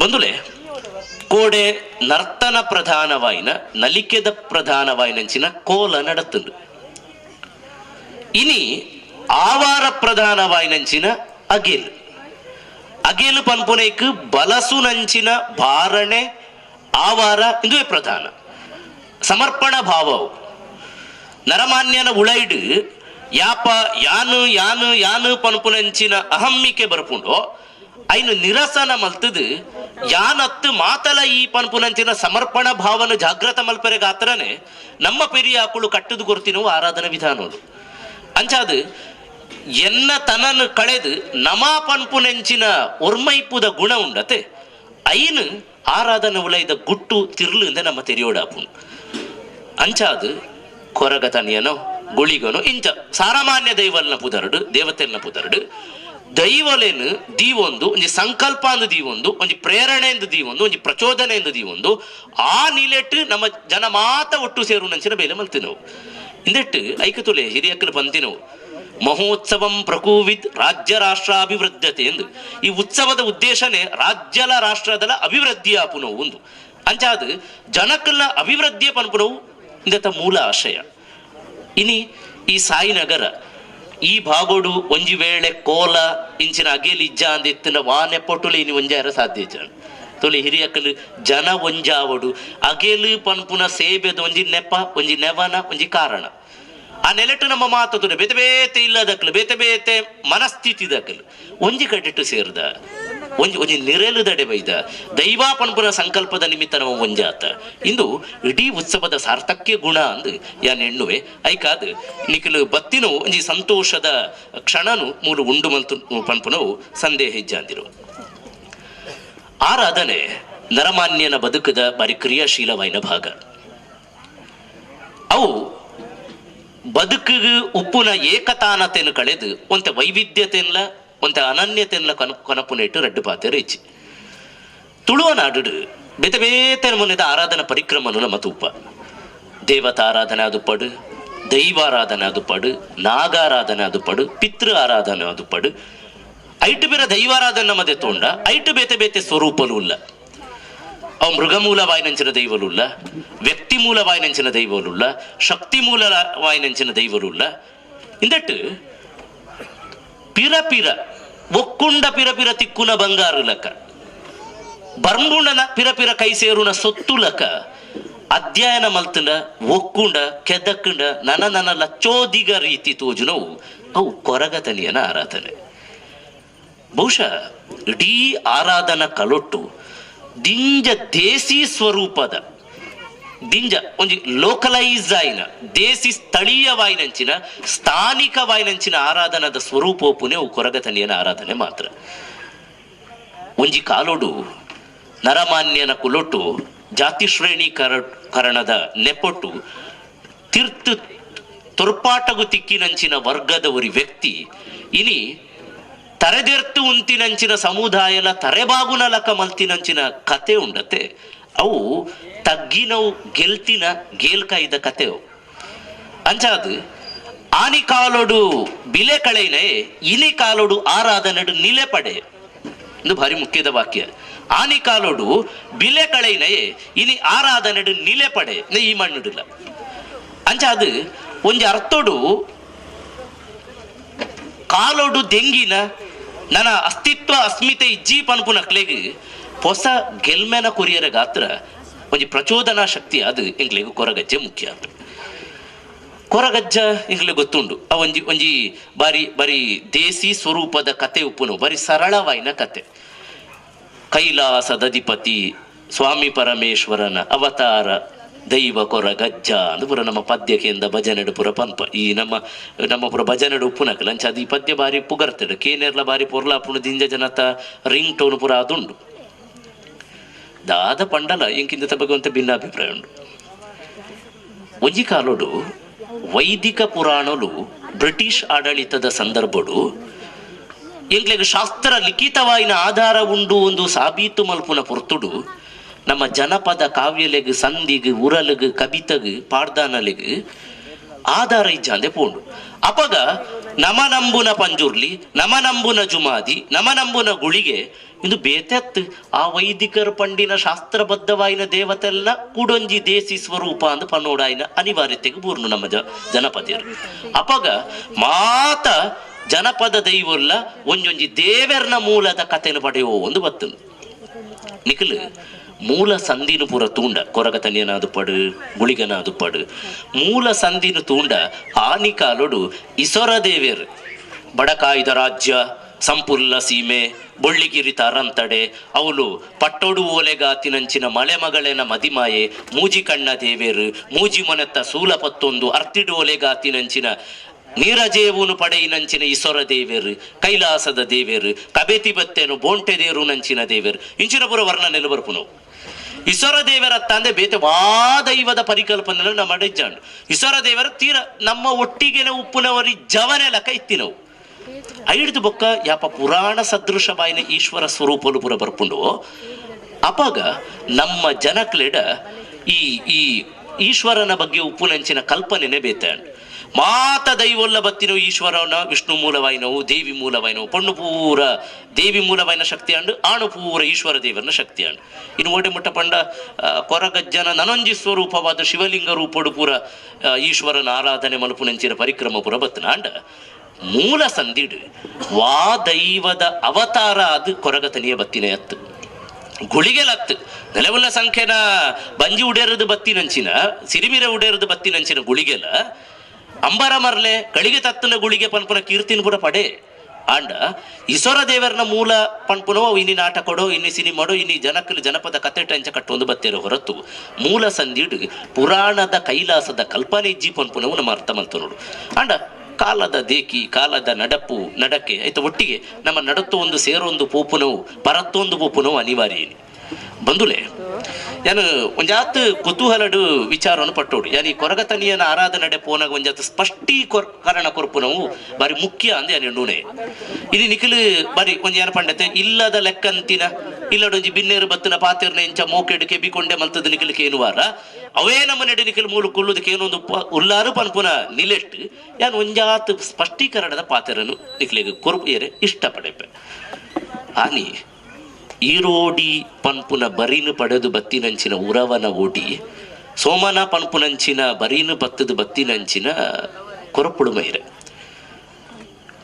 ಬಂದುಲೆ ಕೋಡೆ ನರ್ತನ ಪ್ರಧಾನವಾಯಿನ ನಲಿಕೆದ ಪ್ರಧಾನವಾಯಿನಂಚಿನ ಕೋಲ ನಡತುಂಡು. ಇನಿ ಆವಾರ ಪ್ರಧಾನವಾಯಿನಂಚಿನ ಅಗೇಲ್ ಅಗೇಲು ಪನ್ಪುನೈಕ್ ಬಲಸುನಂಚಿನ ಭಾರಣೆ ಆವಾರ ಇಂದುವೆ ಪ್ರಧಾನ ಸಮರ್ಪಣ ಭಾವವು. ನರಮಾನ್ಯನ ಉಳೈಡು ಯಾಪ ಯಾನು ಯಾನು ಯಾನು ಪನ್ಪುನಂಚಿನ ಅಹಮ್ಮಿಕೆ ಬರ್ಪುಂಡೋ ಐನು ನಿರಸನ ಮಲ್ತದು ಯಾನತ್ತು ಮಾತಲ ಈ ಪನ್ಪುನಂಚಿನ ಸಮರ್ಪಣ ಭಾವನ ಜಾಗೃತ ಮಲ್ಪರೆ ಗಾತ್ರನೆ ನಮ್ಮ ಪೆರಿಯಾಕುಳು ಕಟ್ಟುದು ಕೊರ್ತಿನವು ಆರಾಧನಾ ವಿಧಾನೋಡು. ಅಂಚಾದು ಎನ್ನ ತನನು ಕಳೆದು ನಮಾ ಪನ್ಪುನೆಂಚಿನ ಒರ್ಮೈಪುದ ಗುಣ ಉಂಡತೆ ಐನು ಆರಾಧನೆ ಉಲೈದ ಗುಟ್ಟು ತಿರ್ಲು ಇಂದ ನಮ್ಮ ತೆರಿಯೋಡಾಪುಂಡು. ಅಂಚಾದು ಕೊರಗ ತನಿಯನೋ ಗುಳಿಗನೋ ಇಂಚ ಸಾರಮಾನ್ಯ ದೈವಲ್ನ ಪುದರಡು ದೇವತೆಲ್ನ ಪುದರಡು ದೈವಲೇನು ದೀವೊಂದು ಒಂಜಿ ಸಂಕಲ್ಪ ಅಂದು ದೀವೊಂದು ಒಂಜಿ ಪ್ರೇರಣೆ ಎಂದು ದೀವೊಂದು ಒಂಜಿ ಪ್ರಚೋದನೆ ಎಂದು ದೀವೊಂದು ಆ ನಿಲೆಟ್ಟು ನಮ್ಮ ಜನ ಮಾತ ಒಟ್ಟು ಸೇರುನಂಚಿನ ಬೇಲೆ ಮಲ್ತಿನವು. ಇಂದೆಟ್ಟು ಐಕತುಲೆ ಹಿರಿಯಕ್ಕಲು ಪಂತಿನವು ಮಹೋತ್ಸವಂ ಪ್ರಕೂವಿತ್ ರಾಜ್ಯ ರಾಷ್ಟ್ರಾಭಿವೃದ್ಧತೆ ಎಂದು. ಈ ಉತ್ಸವದ ಉದ್ದೇಶನೇ ರಾಜ್ಯಲ ರಾಷ್ಟ್ರದಲ ಅಭಿವೃದ್ಧಿಯ ಪುನವು ಒಂದು. ಅಂಚಾದು ಜನಕ್ಕಲ್ಲ ಅಭಿವೃದ್ಧಿಯ ಪನ್ಪುನವು ಇಂದತ ಮೂಲ ಆಶಯ. ಇನಿ ಈ ಸಾಯಿನಗರ ಈ ಭಾಗೋಡು ಒಂಜಿ ವೇಳೆ ಕೋಲ ಇಂಚಿನ ಅಗೇಲ್ ಇಜ್ಜ ಅಂದಿತ್ತಿನ ವಾನೆ ಪೊಟುಲೆ ಇನಿ ಒಂಜಾರ ಸಾಧ್ಯ ಇಜ್ಜಾಂಡ್. ತೊಲೆ ಹಿರಿಯಕ್ಕಲು ಜನ ಒಂಜಾವಡು ಅಗೇಲು ಪನ್ಪುನ ಸೇಬೆದ ಒಂಜಿ ನೆಪ ಒಂಜಿ ನೆವನ ಒಂಜಿ ಕಾರಣ. ಆ ನೆಲೆಟು ನಮ್ಮ ಮಾತು ಬೇತೆ ಬೇತೆ ಇಲ್ಲದಕ್ಕಲು ಬೇತೆ ಬೇತೆ ಮನಸ್ಥಿತಿ ದಕ್ಕಲು ಒಂಜಿ ಕಟ್ಟಿಟ್ಟು ಸೇರ್ದ ಒಂಜಿ ಒಂಜಿ ನಿರೆಲು ದಡೆ ಬೈದ ದೈವ ಪನ್ಪುನ ಸಂಕಲ್ಪದ ನಿಮಿತ್ತ ನಮ್ಮ ಒಂಜಾತ ಇಂದು ಇಡೀ ಉತ್ಸವದ ಸಾರ್ಥಕ್ಯ ಗುಣ ಅಂದು ಯಾನ್ ಎಣ್ಣುವೆ. ಐಕಾದ್ ನಿಖಲು ಬತ್ತಿನವು ಒಂಜಿ ಸಂತೋಷದ ಕ್ಷಣನು ಮೂಲು ಉಂಡು ಮಂತು ಪನ್ಪುನವು ಸಂದೇಹ ಇಜ್ಜಾಂದಿರು. ಆರಾಧನೆ ನರಮಾನ್ಯನ ಬದುಕದ ಬಾರಿ ಕ್ರಿಯಾಶೀಲವಾಯಿನ ಭಾಗ. ಅವು ಬದುಕಿಗೆ ಉಪ್ಪುನ ಏಕತಾನತೆಯನ್ನು ಕಳೆದು ಒಂತೆ ವೈವಿಧ್ಯತೆಲ್ಲ ಒಂತೆ ಅನನ್ಯತೆಲ್ಲ ಕನಪುನೇಟು ರಡ್ಡು ಪಾತೆರ ಇಚ್ಚಿ. ತುಳುವ ನಾಡು ಬೇತೆ ಬೇತೆ ನಮೂನೆದ ಆರಾಧನಾ ಪರಿಕ್ರಮನು ನಮ್ಮ ತೂಪ. ದೇವತಾರಾಧನೆ ಅದು ಪಡು, ದೈವಾರಾಧನೆ ಅದು ಪಡು, ನಾಗಾರಾಧನೆ ಅದು ಪಡು, ಪಿತೃ ಆರಾಧನೆ ಅದು ಪಡು. ಐಟು ಬೇರೆ ದೈವಾರಾಧನೆ ನಮ್ಮದೆ ತೋಂಡ ಐಟು ಬೇತೆ ಬೇತೆ ಸ್ವರೂಪಲು ಉಲ್ಲ. ಅವು ಮೃಗಮೂಲವಾಯಿನಂಚಿನ ದೈವಲುಲ್ಲ, ವ್ಯಕ್ತಿ ಮೂಲವಾಯಿನಂಚಿನ ದೈವಲುಲ್ಲ, ಶಕ್ತಿ ಮೂಲವಾಯಿನಂಚಿನ ದೈವಲುಲ್ಲ. ಇಂದಟ್ಟು ಪಿರ ಪಿರ ಒಕ್ಕುಂಡ ಪಿರ ಪಿರ ತಿಕ್ಕುನ ಬಂಗಾರು ಲಕ ಬರ್ಂಬುಂಡನ ಪಿರ ಪಿರ ಕೈ ಸೇರುನ ಸೊತ್ತು ಲಕ ಅಧ್ಯಯನ ಮಲ್ತುಂಡ ಒಕ್ಕುಂಡ ಕೆದಕ್ಕುಂಡ ನನ ನನ ಲಚ್ಚೋದಿಗ ರೀತಿ ತೋಜುನವು ಅವು ಕೊರಗತನಿಯನ ಆರಾಧನೆ. ಬಹುಶಃ ಇಡೀ ಆರಾಧನಾ ಕಲೊಟ್ಟು ದಿಂಜ ದೇಸಿ ಸ್ವರೂಪದ ದಿಂಜ ಒಂಜಿ ಲೋಕಲೈಸ್ ಆಯಿನ ದೇಸಿ ಸ್ಥಳೀಯವಾಯಿನಂಚಿನ ಸ್ಥಾನಿಕವಾಯಿನಂಚಿನ ಆರಾಧನದ ಸ್ವರೂಪೋಪುನೆ ಅವು ಕೊರಗತನಿಯನ ಆರಾಧನೆ ಮಾತ್ರ. ಒಂಜಿ ಕಾಲೋಡು ನರಮಾನ್ಯನ ಕುಲೊಟ್ಟು ಜಾತಿ ಶ್ರೇಣಿ ಕರಣದ ನೆಪೊಟ್ಟು ತಿರ್ತು ತೊರ್ಪಾಟಗು ತಿಕ್ಕಿನಂಚಿನ ವರ್ಗದ ಒರಿ ವ್ಯಕ್ತಿ ಇನಿ ತರೆದೆರ್ತು ಉಂತಿನಂಚಿನ ಸಮುದಾಯಲ ತರೆಬಾಗುನ ಲಕ ಮಲ್ತಿನಂಚಿನ ಕತೆ ಉಂಡತೆ. ಅವು ತಗ್ಗಿನವು ಗೆಲ್ತಿನ ಗೇಲ್ಕಾಯ್ದ ಕತೆವು. ಅಂಚಾದು ಆನಿ ಕಾಲೋಡು ಬಿಲೆ ಕಳೆಯಿನೆ ಇನಿ ಕಾಲೋಡು ಆರಾಧನೆಡು ನಿಲೆ ಪಡೆ ಇದು ಭಾರಿ ಮುಖ್ಯದ ವಾಕ್ಯ. ಆನಿ ಕಾಲೋಡು ಬಿಲೆ ಕಳೆಯಿನೆ ಇನಿ ಆರಾಧನೆಡು ನಿಲೆ ಪಡೆ ಈ ಮಣ್ಣುಡಿಲ್ಲ. ಅಂಚಾದು ಒಂಜಿ ಅರ್ಥೋಡು ಕಾಲೋಡು ದೆಂಗಿನ ನನ್ನ ಅಸ್ತಿತ್ವ ಅಸ್ಮಿತೆ ಇಜ್ಜಿ ಪನ್ಪುನ ಕ್ಲೆಗ್ ಹೊಸ ಗೆಲ್ಮೆನ ಕೊರಿಯರ ಗಾತ್ರ ಒಂಜಿ ಪ್ರಚೋದನಾ ಶಕ್ತಿ ಅದು ಎಂಕ್ಲೆಗ್ ಕೊರಗಜ್ಜೆ ಮುಖ್ಯ. ಕೊರಗಜ್ಜ ಎಂಕ್ಲೆಗ್ ಗೊತ್ತುಂಡು ಆ ಒಂಜಿ ಒಂಜಿ ಬಾರಿ ಬಾರಿ ದೇಸಿ ಸ್ವರೂಪದ ಕತೆ ಉಪ್ಪುನು ಬಾರಿ ಸರಳವಾಯಿನ ಕತೆ. ಕೈಲಾಸದಧಿಪತಿ ಸ್ವಾಮಿ ಪರಮೇಶ್ವರನ ಅವತಾರ ದೈವ ಕೊರಗಜ್ಜ ಅಂದ್ ಪೂರ ನಮ್ಮ ಪದ್ಯಕೆಂದ ಭಜನೆಡು ಪೂರ ಪನ್ಪ ಈ ನಮ್ಮ ನಮ್ಮ ಪೂರ ಭಜನೆಡು ಉಪ್ಪುನಕಲ್ ಅಂಚ ಅದು ಈ ಪದ್ಯ ಬಾರಿ ಪುಗರ್ತೇಡು ಕೇನೆರ್ಲ ಬಾರಿ ಪೊರ್ಲಾಪುಣು ದಿಂಜ ಜನತ ರಿಂಗ್ ಟೋನ್ ಪೂರ ಅದುಂಡು. ದಾದ ಪಂಡಲ ಇಂಕಿಂದ ಬಗ್ಗೆ ಭಿನ್ನಾಭಿಪ್ರಾಯ ಉಂಡು. ಒಂಜಿ ಕಾಲೋಡು ವೈದಿಕ ಪುರಾಣಲು ಬ್ರಿಟಿಷ್ ಆಡಳಿತದ ಸಂದರ್ಭಡು ಎಂಕ್ಲೆಗ್ ಶಾಸ್ತ್ರ ಲಿಖಿತವಾಯಿನ ಆಧಾರ ಉಂಡು ಒಂದು ಸಾಬೀತು ಮಲ್ಪುನ ಪೊರ್ತುಡು ನಮ್ಮ ಜನಪದ ಕಾವ್ಯಲೆಗ್ ಸಂಧಿಗ್ ಉರಲಗ್ ಕವಿತಗ್ ಪಾಡ್ದಾನಲೆಗ್ ಆಧಾರ ಇಜ್ಜಾಂದೆ ಪೋಂಡು. ಅಪಗ ನಮ ನಂಬುನ ಪಂಜುರ್ಲಿ, ನಮ ನಂಬುನ ಜುಮಾದಿ, ನಮ ನಂಬುನ ಗುಳಿಗೆ ಇಂದು ಬೇತೆತ್ ಆ ವೈದಿಕರು ಪಂಡಿನ ಶಾಸ್ತ್ರಬದ್ಧವಾಯಿನ ದೇವತೆಲ್ಲ ಕೂಡೊಂಜಿ ದೇಸಿ ಸ್ವರೂಪ ಅಂದ್ ಪನ್ನೋಡಾಯಿನ ಅನಿವಾರ್ಯತೆಗೆ ಬೂರ್ನು ನಮ್ಮ ಜನಪದಿಯರು. ಅಪಗ ಮಾತ ಜನಪದ ದೈವಲ್ಲ ಒಂಜೊಂಜಿ ದೇವೆರ್ನ ಮೂಲದ ಕಥೆಯನ್ನು ಪಡೆಯುವ ಒಂದು ಬತ್ತು. ನಿಖಲ್ ಮೂಲ ಸಂದಿನ ಪೂರ ತೂಂಡ ಕೊರಗತನಿಯನಾದು ಪಡು, ಗುಳಿಗನಾದು ಪಡು, ಮೂಲ ಸಂದಿನ ತೂಂಡ ಆನಿ ಕಾಲೊಡು ಇಸೊರ ದೇವೆರ್ ಬಡಕಾಯ್ದ ರಾಜ್ಯ ಸಂಪುಲ್ಲ ಸೀಮೆ ಬೊಳ್ಳಿಗಿರಿ ತಾರಂತಡೆ ಅವಳು ಪಟ್ಟೊಡು ಓಲೆಗಾತಿನಂಚಿನ ಮಳೆ ಮಗಳೇನ ಮದಿಮಾಯೆ ಮೂಜಿ ಕಣ್ಣ ದೇವೇರು ಮೂಜಿ ಮೊನೆತ್ತ ಸೂಲ ಪತ್ತೊಂದು ಅರ್ತಿಡು ಓಲೆಗಾತಿನಂಚಿನ ನೀರಜೇವುನು ಪಡೆಯಿನಂಚಿನ ಇಸೊರ ದೇವೇರು ಕೈಲಾಸದ ದೇವೇರು ಕಬೇತಿ ಬತ್ತೇನು ಬೋಂಟೆ ದೇರು ನಂಚಿನ ದೇವೇರು ಇಂಚಿನ ಪುರ ವರ್ಣನೆಲ್ಲ ಬರ್ಪುನವು. ಇಸೊರ ದೇವರತ್ತಂದೆ ಬೇತೆ ವಾದೈವದ ಪರಿಕಲ್ಪನೆ ನಮ್ಮ ಇಜ್ಜಾಂಡು. ಇಸೊರ ದೇವರು ತೀರ ನಮ್ಮ ಒಟ್ಟಿಗೆನ ಉಪ್ಪುನವರಿ ಜವನೆ ಲಕ ಇತ್ತಿನವು. ಐಡ್ದು ಬೊಕ್ಕ ಯಾಪ ಪುರಾಣ ಸದೃಶವಾಯಿನ ಈಶ್ವರ ಸ್ವರೂಪಲು ಪುರ ಬರ್ಪುಂಡು. ಅಪಗ ನಮ್ಮ ಜನಕ್ಲೆಡ ಈ ಈ ಈಶ್ವರನ ಬಗ್ಗೆ ಉಪ್ಪುನಂಚಿನ ಕಲ್ಪನೆನೆ ಬೇತೆ. ಮಾತ ದೈವೊಲ್ಲ ಬತ್ತಿನವು ಈಶ್ವರನ ವಿಷ್ಣು ಮೂಲವಾಯಿನವು, ದೇವಿ ಮೂಲವಾಯಿನವು, ಪಣ್ಣು ಪೂರ ದೇವಿ ಮೂಲವಾಯಿನ ಶಕ್ತಿ ಅಂಡು, ಆಣು ಪೂರ ಈಶ್ವರ ದೇವರನ ಶಕ್ತಿ ಅಂಡು. ಇನ್ನು ಓಡೆ ಮುಟ್ಟ ಪಂಡ ಕೊರಗಜ್ಜನ ನನೊಂಜಿ ಸ್ವರೂಪವಾದ ಶಿವಲಿಂಗ ರೂಪಡು ಪೂರ ಈಶ್ವರನ ಆರಾಧನೆ ಮಲಪುನಂಚಿನ ಪರಿಕ್ರಮ ಪೂರ ಬತ್ತನ. ಅಂಡ ಮೂಲ ಸಂದಿಡು ವಾ ದೈವದ ಅವತಾರ ಅದು ಕೊರಗತನಿಯ ಬತ್ತಿನ ಅತ್ತು ಗುಳಿಗೆಲತ್ತು ನೆಲವುಲ್ಲ ಸಂಖ್ಯೆನ ಬಂಜಿ ಉಡೇರದು ಬತ್ತಿನಂಚಿನ ಸಿರಿಮಿರ ಉಡೇರದು ಬತ್ತಿನಂಚಿನ ಗುಳಿಗೆಲ ಅಂಬರ ಮರ್ಲೆ ಕಳಿಗೆ ತತ್ತನ ಗುಳಿಗೆ ಪನ್ಪುನ ಕೀರ್ತಿನ ಪೂರ ಪಡೆ. ಆಂಡ ಈಶ್ವರ ದೇವರನ ಮೂಲ ಪನ್ಪುನೋ ಇನ್ನಿ ನಾಟಕಡೋ ಇನ್ನಿ ಸಿನಿಮಾಡೋ ಇನ್ನಿ ಜನಕ್ಕಲು ಜನಪದ ಕಥೆಟ ಅಂಚ ಕಟ್ಟೊಂದು ಬತ್ತೇರೋ ಹೊರತು ಮೂಲ ಸಂದಿಡು ಪುರಾಣದ ಕೈಲಾಸದ ಕಲ್ಪನೆ ಇಜ್ಜಿ ಪನ್ಪುನವು ನಮ್ಮ ಅರ್ಥ ಮಲ್ತ ನೋಡು. ಆಂಡ ಕಾಲದ ದೇಕಿ ಕಾಲದ ನಡಪು ನಡಕೆ ಆಯ್ತು ಒಟ್ಟಿಗೆ ನಮ್ಮ ನಡತ್ತು ಒಂದು ಸೇರೊಂದು ಪೋಪುನವು ಪರತ್ತೊಂದು ಪೋಪುನವು ಅನಿವಾರ್ಯ ಬಂದುಲೆ. ಯಾನು ಒಂಜಾತ್ ಕುತೂಹಲಡು ವಿಚಾರವನ್ನು ಪಟ್ಟೋಡು. ಯಾನಿ ಕೊರಗತನಿಯನ ಆರಾಧನೆ ಪೋನಾಗ ಒಂಜಾತ್ ಸ್ಪಷ್ಟೀಕರಣ ಕೊರ್ಪುನವು ಬಾರಿ ಮುಖ್ಯ ಅಂದೆ ಯಾನು ನೂನೆ. ಇಲ್ಲಿ ನಿಖಿಲ್ ಬಾರಿ ಒಂಜಿ ಏನ ಪಂಡತೆ ಇಲ್ಲದ ಲೆಕ್ಕಂತಿನ ಇಲ್ಲಡೊಂಜಿ ಬಿನ್ನೇರು ಬತ್ತಿನ ಪಾತಿರ್ನ ಇಂಚ ಮೋಕೆಡು ಕೆಬಿಕೊಂಡೆ ಮಲ್ತದ ನಿಖಿಲ್ ಕೇನುವಾರ ಅವೇ ನಮ್ಮ ನೆಡೆ ನಿಖಿಲ್ ಮೂಲು ಕುಲ್ಲುದಕ್ಕೆ ಏನೊಂದು ಉಲ್ಲಾರು ಪನ್ಪುನ ನಿಲೆಟ್ಟು ಯಾನು ಒಂಜಾತ್ ಸ್ಪಷ್ಟೀಕರಣದ ಪಾತಿರನು ನಿಖಿಲಿಗೆ ಕೊರ್ಪು ಇಷ್ಟಪಡೆಪೆ. ಆನಿ ಈರೋಡಿ ಪನ್ಪುನ ಬರೀನು ಪಡೆದು ಬತ್ತಿನಂಚಿನ ಉರವನ ಓಡಿ ಸೋಮನ ಪನ್ಪುನಂಚಿನ ಬರೀನು ಬತ್ತದು ಬತ್ತಿನಂಚಿನ ಕೊರಪುಳು ಮೈರೆ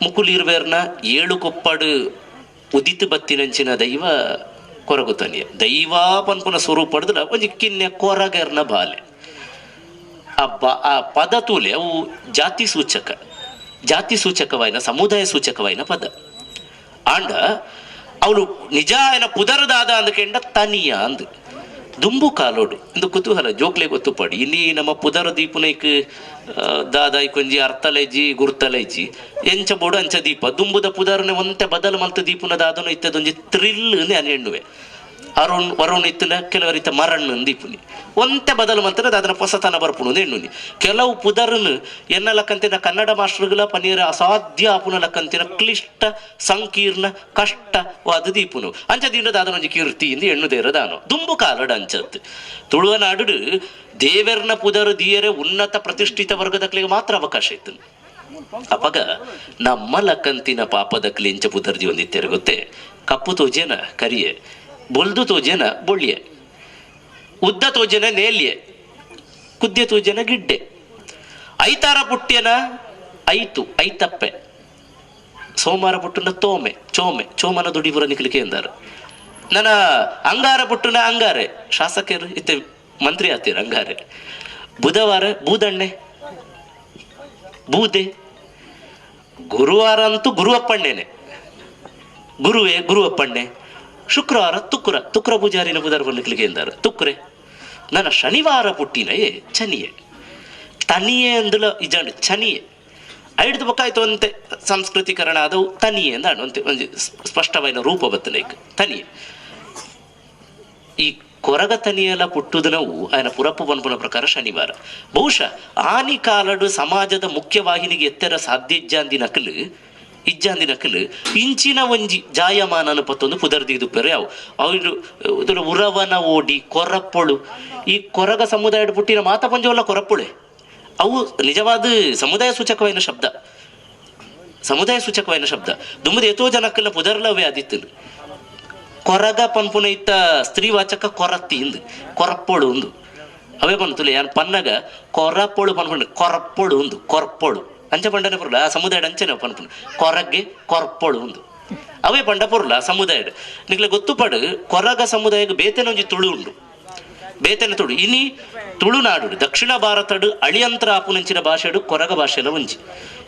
ಮುಕುಲಿರ್ವೇರ್ನ ಏಳು ಕೊಪ್ಪಡು ಉದಿತು ಬತ್ತಿನಂಚಿನ ದೈವ ಕೊರಗುತನಿಯ ದೈವ ಪನ್ಪುನ ಸ್ವರೂಪ ಪಡೆದ್ರ ಒಂಜಿ ಕಿನ್ನೆ ಕೊರಗೆರ್ನ ಬಾಲೆ. ಆ ಪದ ತೂಲೆ ಅವು ಜಾತಿ ಸೂಚಕ, ಜಾತಿ ಸೂಚಕವಾಯಿನ ಸಮುದಾಯ ಸೂಚಕವಾಯಿನ ಪದ. ಆಂಡ ಅವಳು ನಿಜ ಏನ ಪುದರದಾದ ಅಂದಕೆಂಡ ತನಿಯ ಅಂದ್ ದುಂಬು ಕಾಲೋಡು ಇಂದು ಕುತೂಹಲ ಜೋಕ್ಲೆ ಗೊತ್ತುಪಡಿ. ಇಲ್ಲಿ ನಮ್ಮ ಪುದರ ದೀಪುನೈಕ್ ದಾದಾಯಿ ಕೊಂಜಿ ಅರ್ಥಲೈಜಿ ಗುರ್ತಲೈಜಿ ಎಂಚ ಬೋಡು ಅಂಚ ದೀಪ ದುಂಬುದ ಪುದರನೆ ಒಂತೆ ಬದಲು ಮಲ್ತ ದೀಪುನ ದಾದನು ಇತ್ತದೊಂಜಿ ಥ್ರಿಲ್ ಅನ್ ಎಣ್ಣುವೆ. ಅರುಣ್ ವರುಣ್ ಇತ್ತನ ಕೆಲವರಿತ ಮರಣ್ಣ ದೀಪುನಿ ಒಂತೆ ಬದಲು ಮಂತನ ಅದನ್ನ ಹೊಸತನ ಬರ್ಪುಣು ಎಣ್ಣುನಿ. ಕೆಲವು ಪುದರನು ಎನ್ನ ಲಕ್ಕಂತಿನ ಕನ್ನಡ ಮಾಸ್ಟರ್ಗಳ ಪನೀರ ಅಸಾಧ್ಯ ಆಪುನ ಲಕ್ಕಂತಿನ ಕ್ಲಿಷ್ಟ ಸಂಕೀರ್ಣ ಕಷ್ಟವಾದ ದೀಪುನು ಅಂಚ ದಿಂಡದ ಅದನೊಂಜಿ ಕೀರ್ತಿ ಇಂದು ಎಣ್ಣು ದೇರದಾನು ದುಂಬು ಕಾಲಡ ಅಂಚತ್ತು. ತುಳುವನಾಡು ದೇವೆರ್ನ ಪುದರು ದಿಯರೆ ಉನ್ನತ ಪ್ರತಿಷ್ಠಿತ ವರ್ಗದಕ್ಲಿಗೆ ಮಾತ್ರ ಅವಕಾಶ ಇತ್ತು. ಅಪಗ ನಮ್ಮ ಲಕ್ಕಂತಿನ ಪಾಪದಕ್ಲಿ ಎಂಚ ಪುದರ್ದಿ ಒಂದಿತ್ತೆರ ಗೊತ್ತೇ, ಕಪ್ಪು ತೋಜೇನ ಕರಿಯೆ, ಬೊಲ್ದು ತೋಜೇನ ಬೊಳ್ಳಿಯೆ, ಉದ್ದ ತೋಜನ ನೇಲ್ಯೆ, ಕುದ್ದೆ ತೋಜನ ಗಿಡ್ಡೆ, ಐತಾರ ಪುಟ್ಯನ ಐತು ಐತಪ್ಪೆ, ಸೋಮವಾರ ಪುಟ್ಟನ ತೋಮೆ ಚೋಮೆ ಚೋಮನ ದುಡಿಬುರ ನಿಖಲಿಕೆ ಎಂದಾರು, ನನ್ನ ಅಂಗಾರ ಪುಟ್ಟನ ಅಂಗಾರೆ ಶಾಸಕರು ಇತ್ತೆ ಮಂತ್ರಿ ಆತೀರ ಅಂಗಾರೆ, ಬುಧವಾರ ಬೂದಣ್ಣೆ ಬೂದೆ, ಗುರುವಾರ ಅಂತೂ ಗುರುವಪ್ಪಣ್ಣೇನೆ ಗುರುವೇ ಗುರುವಪ್ಪಣ್ಣೆ, ಶುಕ್ರವಾರ ತುಕ್ಕುರ ತುಕ್ಕುರ ಪೂಜಾರಿನ ಬುಧವಾರ ಬರ್ಲಿಕ್ಕೆ ಎಂದಾರು ತುಕ್ಕುರೆ, ನನ್ನ ಶನಿವಾರ ಪುಟ್ಟಿನಯೇ ಚನಿಯೆ ತನಿಯೆ ಅಂದಲ ಇಜಾಂಡು ಚನಿಯೆ ಐಡ್ದು ಬೊಕ್ಕಾಯ್ತು ಅಂತೆ ಸಂಸ್ಕೃತೀಕರಣ ಆದವು ತನಿಯೆ ಅಂದ ಅಂತೆ ಒಂಜಿ ಸ್ಪಷ್ಟವಾದ ರೂಪ ಬತ್ತಲೈಕ್ ತನಿಯೆ. ಈ ಕೊರಗ ತನಿಯಲ ಪುಟ್ಟುದು ನಾವು ಆಯನ ಪುರಪ್ಪು ಪನ್ಪುನ ಪ್ರಕಾರ ಶನಿವಾರ. ಬಹುಶಃ ಆನಿ ಕಾಲಡು ಸಮಾಜದ ಮುಖ್ಯವಾಹಿನಿಗೆ ಎತ್ತರ ಸಾಧ್ಯ ಇಜ್ಜಾಂದಿ ನಕಲು ಇಜ್ಜಾಂದಿ ನಕಲು ಇಂಚಿನ ಒಂಜಿ ಜಾಯಮಾನನ ಪತ್ತೊಂದು ಪುದರ್ದಿದು ಪೆರೆ ಅವು ಅವರು ಉರವನ ಓಡಿ ಕೊರಪ್ಪೊಳು. ಈ ಕೊರಗ ಸಮುದಾಯದ ಪುಟ್ಟಿನ ಮಾತ ಪಂಜವಲ್ಲ ಕೊರಪ್ಪೊಳೆ ಅವು ನಿಜವಾದ ಸಮುದಾಯ ಸೂಚಕವಾಯಿನ ಶಬ್ದ, ಸಮುದಾಯ ಸೂಚಕವಾಯಿನ ಶಬ್ದ. ದುಂಬುದ ಏತೋ ಜನಕ್ಕಲ್ಲ ಪುದರ್ಲವೇ ಆದಿತ್ತು. ಕೊರಗ ಪನ್ಪುನ ಇತ್ತ ಸ್ತ್ರೀವಾಚಕ ಕೊರತಿ ಇಂದು, ಕೊರಪ್ಪೋಳು ಉಂದು. ಅವೇ ಪನ್ತುಲೆ ಯಾನ್ ಪನ್ನಗ ಕೊರಪ್ಪೋಳು ಪನ್ಪುಂಡು, ಕೊರಪ್ಪೋಳು ಉಂದು, ಕೊರ್ಪೋಳು ಅಂಚ ಪಂಡನೆ ಪೊರ್ಲ ಆ ಸಮುದಾಯ ಅಂಚನೆ ಪನ್ಪುಂಡು, ಕೊರಗ್ಗೆ ಕೊರ್ಪೋಳು ಉಂದು. ಅವೇ ಪಂಡ ಪೊರ್ಲ ಸಮುದಾಯ ನಿಕ್ಲೆ ಗೊತ್ತುಪಡು. ಕೊರಗ ಸಮುದಾಯಕ್ಕೆ ಬೇತನ ಒಂಜಿ ತುಳು ಉಂಡು, ಬೇತನ ತುಳು. ಇನಿ ತುಳುನಾಡು ದಕ್ಷಿಣ ಭಾರತಡು ಅಳಿಯಂತ್ರ ಆಪುನಂಚಿನ ಭಾಷೆಡು ಕೊರಗ ಭಾಷೆಲ ಒಂಜಿ.